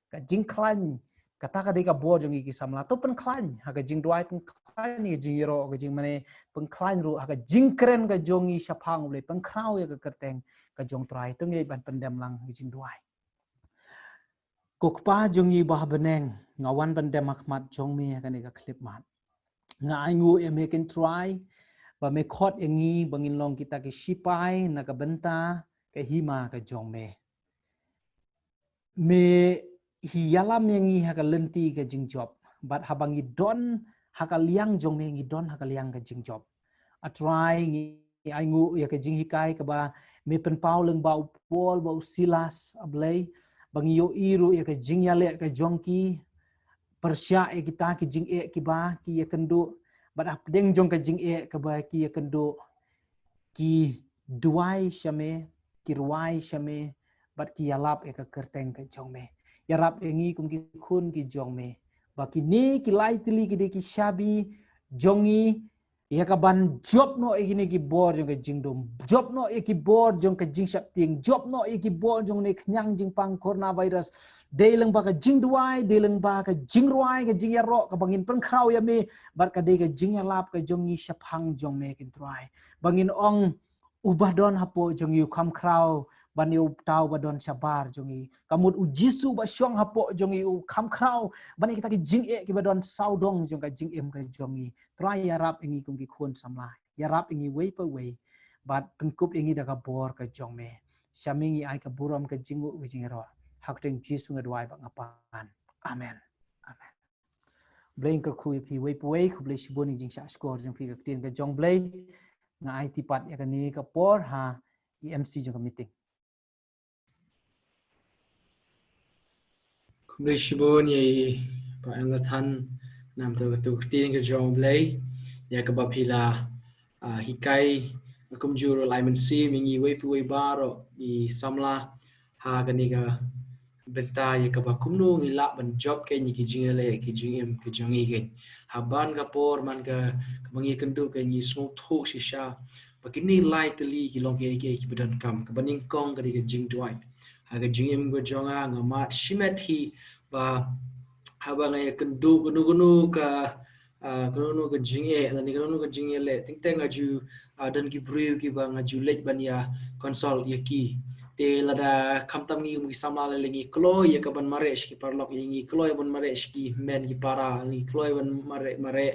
Ka jingkhlaiñ, kata ka dei ka bor jong ngi ki samla. To pynkhlaiñ ha ka jingduwai, pynkhlaiñ ha ka jingïaroh, ka jingmane, pynkhlaiñ ruh ha ka jingkren ka jong ngi shaphang u Blei, pynkhraw ïa ka kyrteng ka jong u Trai. To ngin ïa ban pyndem lang ha ka jingduwai. Ko Kpa jong ngi ba ha bneng, nga wan ban dem ha khmat jong me ha kane ka khyllipmat. Nga ainguh ïa me ko Trai ba me khot ïa ngi ba ngin long kita ki shipai na ka bynta ka hima ka jong me. Me hi ïalam ïa ngi ha ka lynti ka jingjop. Bad haba ngi don ha ka liang jong me, ngi don ha ka liang ka jingjop. A Trai, ngi ainguh ïa ka jinghikai kaba me pynpaw lyngba u Paul bad u Silas, A Blei, ba ngi ïohi ruh ïa ka jingïaleh ka jong ki pyrshah ïa kita ki jingeh kiba ki ïakynduh. Bad hapdeng jong ka jingeh kaba ki ïakynduh, ki duwai sha me, ki rwai sha me, bad ki ïalap ïa ka kyrteng ka jong me. Ïarap ïa ngi kum ki khun ki jong me ba kine ki lai tylli ki dei ki shabi jong ngi, ïa kaban jop noh ïa kine ki bor jong ka jingdum, jop noh ïa ki bor jong ka jingsheptieng, jop noh ïa ki bor jong kane ka khñiang jingpang coronavirus. Dei lyngba ka jingduwai, dei lyngba ka jingrwai, ka jingïaroh kaba ngin pynkhraw ïa me, bad ka dei ka jingïalap ka jong ngi shaphang jong me ko Trai. Ba ngin ong, uba don hapoh jong ngi u kham khraw ban ïa uta uba don shabar jong ngi. Ka mut u Jisu ba shong hapoh jong ngi u kham khraw ban ïa kita ki jingeh kiba don sawdong jong ka jingim ka jong ngi. Trai, ïarap ïa ngi kum ki khun samla. Ïarap ïa ngi uwei pa uwei. Bad pynkup ïa ngi da ka bor ka jong me. Sha me ngi ai ka burom, ka jingnguh, ka jingïaroh. Ha ka kyrteng Jisu nga duwai bad nga pan. Amen. Amen. Blei un kyrkhu ïa phi uwei pa uwei, khublei shibun ïa ka jingshahshkor jong phi ka ktien ka jong u Blei. Nga aiti pat ïa kane ka por ha i M C jong ka meeting. Khublei shibun ïa i Pa Elnathan, namar kata ka ktien ka jong u Blei ïa kaba phi la, ah, hikai. Kumjuh ruh lai mynsiem ïa ngi uwei pa uwei baroh i samla ha kane ka bynta ïa kaba kumno ngi lah ban jop keiñ ïa ki jingïaleh ki jingim ki jong ngi keiñ. Ha man ka por, man ka, kaba ngi ïakynduh keiñ, ngi sngewthuh shisha ba kine lai tylli ki long kiei kiei kiba donkam. Kaba nyngkong ka dei ka jingduwai. Ha ka jingim ka jong nga, nga mad shimet hi ba haba nga ïakynduh kano kano ka, ah, kano kano ka jingeh lane kano kano ka jingïaleh, teng teng nga ju, ah, don ki briew kiba nga ju leit ban ïa consult ïa ki. Te lada khamtam ngi kum ki samla lei lei ngi kloi ïa ka ban mareh sha ki paralok, ïa ngi kloi ban mareh sha ki hynmen ki para, ngi kloi ban mareh, mareh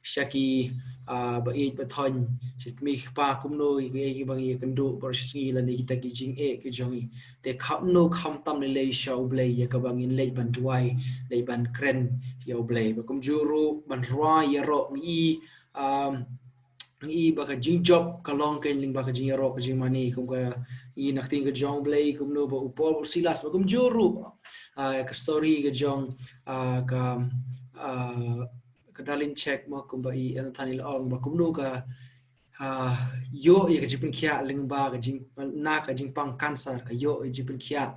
sha ki, ah, ba ïeit ba thoiñ, sha ki kmie ki kpa, kumno ïa kiei kiei kiba ngi ïakynduh baroh shi sngi lane kita ki jingeh ki jong ngi. Te khamno khamtam lei lei sha U Blei ïa kaba ngin leit ban duwai, leit ban kren ïa U Blei. Ba kumjuh ruh ban rwai ïaroh, ngi, um, ngi ba ka jingjop ka long keiñ lyngba ka jingïaroh, ka jingmane, kum ka ngi na ka ktien ka jong U Blei, kumno ba u Paul, u Silas, ba kumjuh ruh, ah, ka story ka jong, ah, ka, ah, ka Darlene Check mo, kumba i Elder Nathan i la ong ba kumno ka, ah, ïoh ïa ka jingpynkhiah lyngba ka jing, na ka jingpang cancer, ka ïoh ïa jingpynkhiah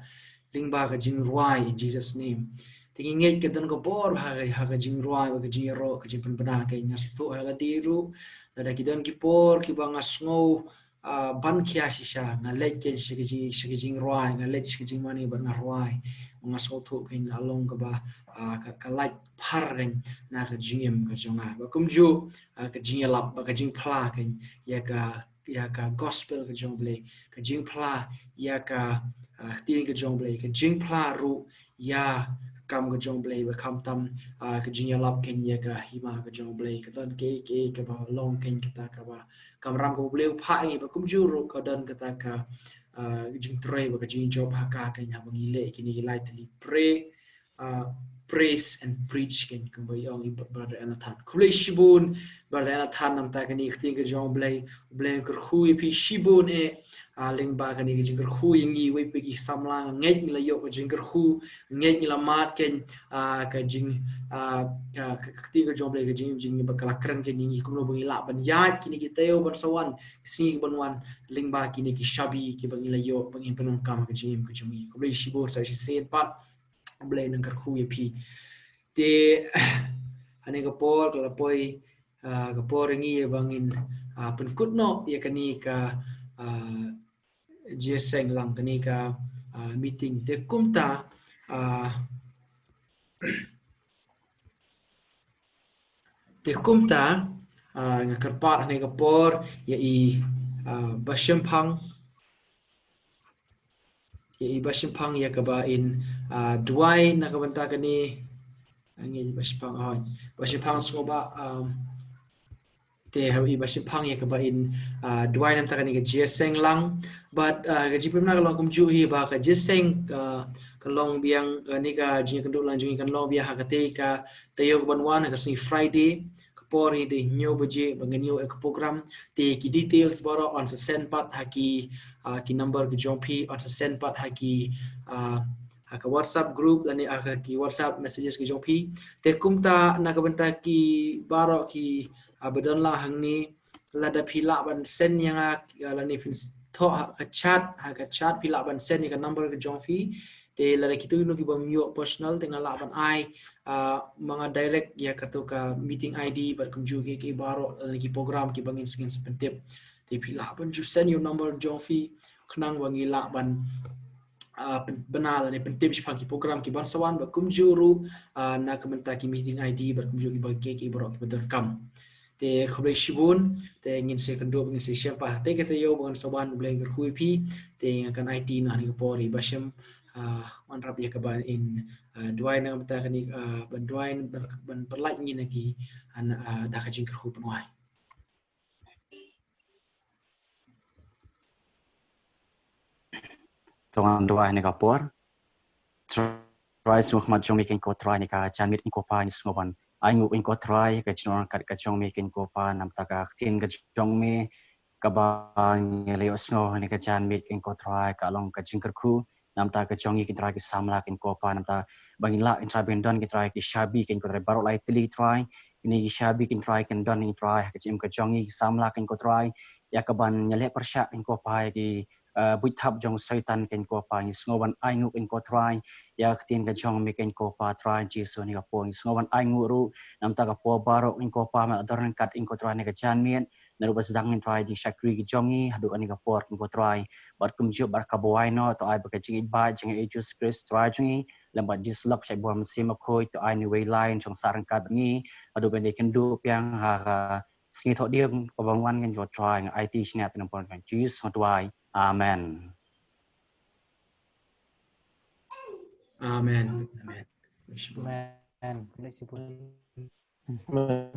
lyngba ka jingrwai in Jesus' name. Te ngi ngeit ka don ka bor ha ka, ha ka jingrwai, ha ka jingïaroh, ka jingpynbna ka, nga sngewthuh ha lade ruh, lada ki don ki por kiba nga sngew, ah, ban khia shisha, nga leit kein sha ka jing, sha ka jingrwai, nga leit sha ka jingmane bad nga rwai. Nga sngewthuh kein la long kaba, ah, ka, ka lait phar kein na ka jingim ka jong nga. Ba kumjuh, ah, ka jingïalap, ba ka jingphla kein ïa ka, ïa ka gospel ka jong Blei, ka jingphla ïa ka, ah, ktien ka jong Blei, ka jingphla ruh ïa ka kam ka jong Blei, ba khamtam, ah, ka jingïalap kein ïa ka hima ka jong Blei, ka don kaei kaei kaba long kein kata kaba kamram kaba Blei u phah ïa ngi, ba kumjuh ruh ka don kata ka, ah, jingtrei bad ka jingjop ha ka kein haba ngi leh kine ki lai tylli pray, ah, praise and preach kein, kumba i ong i Brother Elnathan. Khublei shibun Brother Elnathan namar kane ka ktien ka jong Blei, Blei un kyrkhu ïa phi shibun eh, ah, lyngba kane ka jingkyrkhu ïa ngi, wei pat ki samla, nga ngeit ngi la ïoh ka jingkyrkhu, nga ngeit ngi la mad kein, ah, ka jing, ah, ka, ka, ka ktien ka jong Blei, ka jing, jing ba ka la kren kein ïa ngi kumno ba ngi lah ban ïaid kine ki taïew ban sa wan, ki sngi ki ban wan, lyngba kine ki shabi kiba ngi la ïoh ba ngin pyndonkam ha ka jingim ka jong ngi. Khublei shibun sa shisien pat, Blei un kyrkhu ïa phi. Te hane ka por ka la poi, ah, ka por ïa ngi ba ngin, ah, pynkut noh ïa kane ka, ah, jingïaseng lang, kane ka, ah, meeting. Te kumta, ah, te kumta, ah, nga kyrpad hane ka por ïa i, ah, Bah Shemphang, ïa i Bah Shemphang ïa kaba in, ah, duwai na ka bynta kane, ah, ngi Bah Shemphang, oh, Bah Shemphang sngewbha, um, te ha i Bah Shemphang ïa kaba in, ah, duwai namar kane ka jingïaseng lang. Bad, ah, ka jingpynbna ka long kumjuh hi ba ka jingïaseng, ah, ka long biang, ah, kane ka jingïakynduh lang jong ngi kan long biang ha katei ka taïew kaban wan, ha ka sngi Friday. Ka por hi dei hynñiew baje ba ngin ïoh ïa ka program. Te ki details baroh yn sa send pat ha ki, ah, ki number ki jong phi, yn sa send pat ha ki, ah, ha ka WhatsApp group lane ha ki WhatsApp messages ki jong phi. Te kumta na ka bynta ki baroh ki, ah, ba don lang hangne, lada phi lah ban send ïa nga, ah, lane phin thoh ha ka chat, ha ka chat phi lah ban send ïa ka number ka jong phi. Te lada kito kino kibym ïoh personal te nga lah ban ai, ah, ma nga direct ïa kato ka meeting I D bad kumjuh kiei kiei baroh lane ki program kiba ngin sa, ngin sa pyntip. Te phi lah ban ju send ïa u number jong phi khnang ba ngi lah ban, ah, pyn-, bna lane pyntip shaphang ki program kiban sa wan bad kumjuh ruh, ah, na ka bynta ki meeting I D bad kumjuh kiba kiei kiei baroh kiba donkam. Te khublei shibun, te ngin sa ïakynduh, ngin sa ïashem pat ha katei ka taïew ba ngan sa wan, Blei un kyrkhu ïa phi. Te nga kan aiti noh ha kane ka por ïa i Bah Shem, ah, wanrap ïa kaban in, ah, duwai na ka bynta kane, ah, ban duwai ban, ban pynlait ngi na ki, ah, na, ah, da ka jingkyrkhu pynwai. To ngin duwai ha kane ka por. Trai, sngewbha jong me keiñ ko Trai, ha kane ka janmiet keiñ ko Pa ngi sngewbha ban ainguh keiñ ko Trai, ka jingryngkat ka jong me keiñ ko Pa, namar ka ktien ka jong me kaba ngi la ïohsngew ha kane ka janmiet keiñ ko Trai, ka long ka jingkyrkhu namar ka jong ngi keiñ Trai ki samla keiñ ko Pa, namar ba ngin lah keiñ Trai ban don keiñ Trai ki shabi keiñ ko Trai baroh lai tylli Trai, kine ki shabi keiñ Trai kin don keiñ Trai ha ka jingim ka jong ngi ki samla keiñ ko Trai, ïa kaban ïaleh pyrshah keiñ ko Pa ïa ki, eh, buit thap jong Soitan keiñ ko Pa, ngi sngewbha ban ainguh keiñ ko Trai ïa ka ktien ka jong me keiñ ko Pa Trai Jisu ha kane ka por, ngi sngewbha ban ainguh ruh namar ka por baroh keiñ ko Pa, me la don ryngkat keiñ ko Trai ha kane ka janmiet, naduh ba sdang keiñ Trai jingshakri ka jong ngi haduh kane ka por keiñ ko Trai, bad kumjuh bad kaba wai noh, to ai ba ka jingïeit ba jong ngi Jisu Khrist Trai jong ngi, lem bad Jisu Lok shait bor mynsiem bakhuid, to ai une uwei lai un shong sah ryngkat bad ngi haduh ban ïakynduh biang ha ka sngi Thohdieng kaba wan keiñ ko Trai, nga aiti shane ha ka kyrteng kaba bymjukut jong Jisu nga duwai. Amen. Amen. Amen. Amen. Bless you. Amen.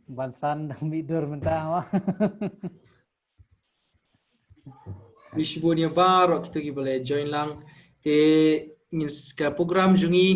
Ban san dang mih dur mynta mo. Khublei shibun ïa baroh kito kiba la join lang. Te ngin s-, ka program jong ngi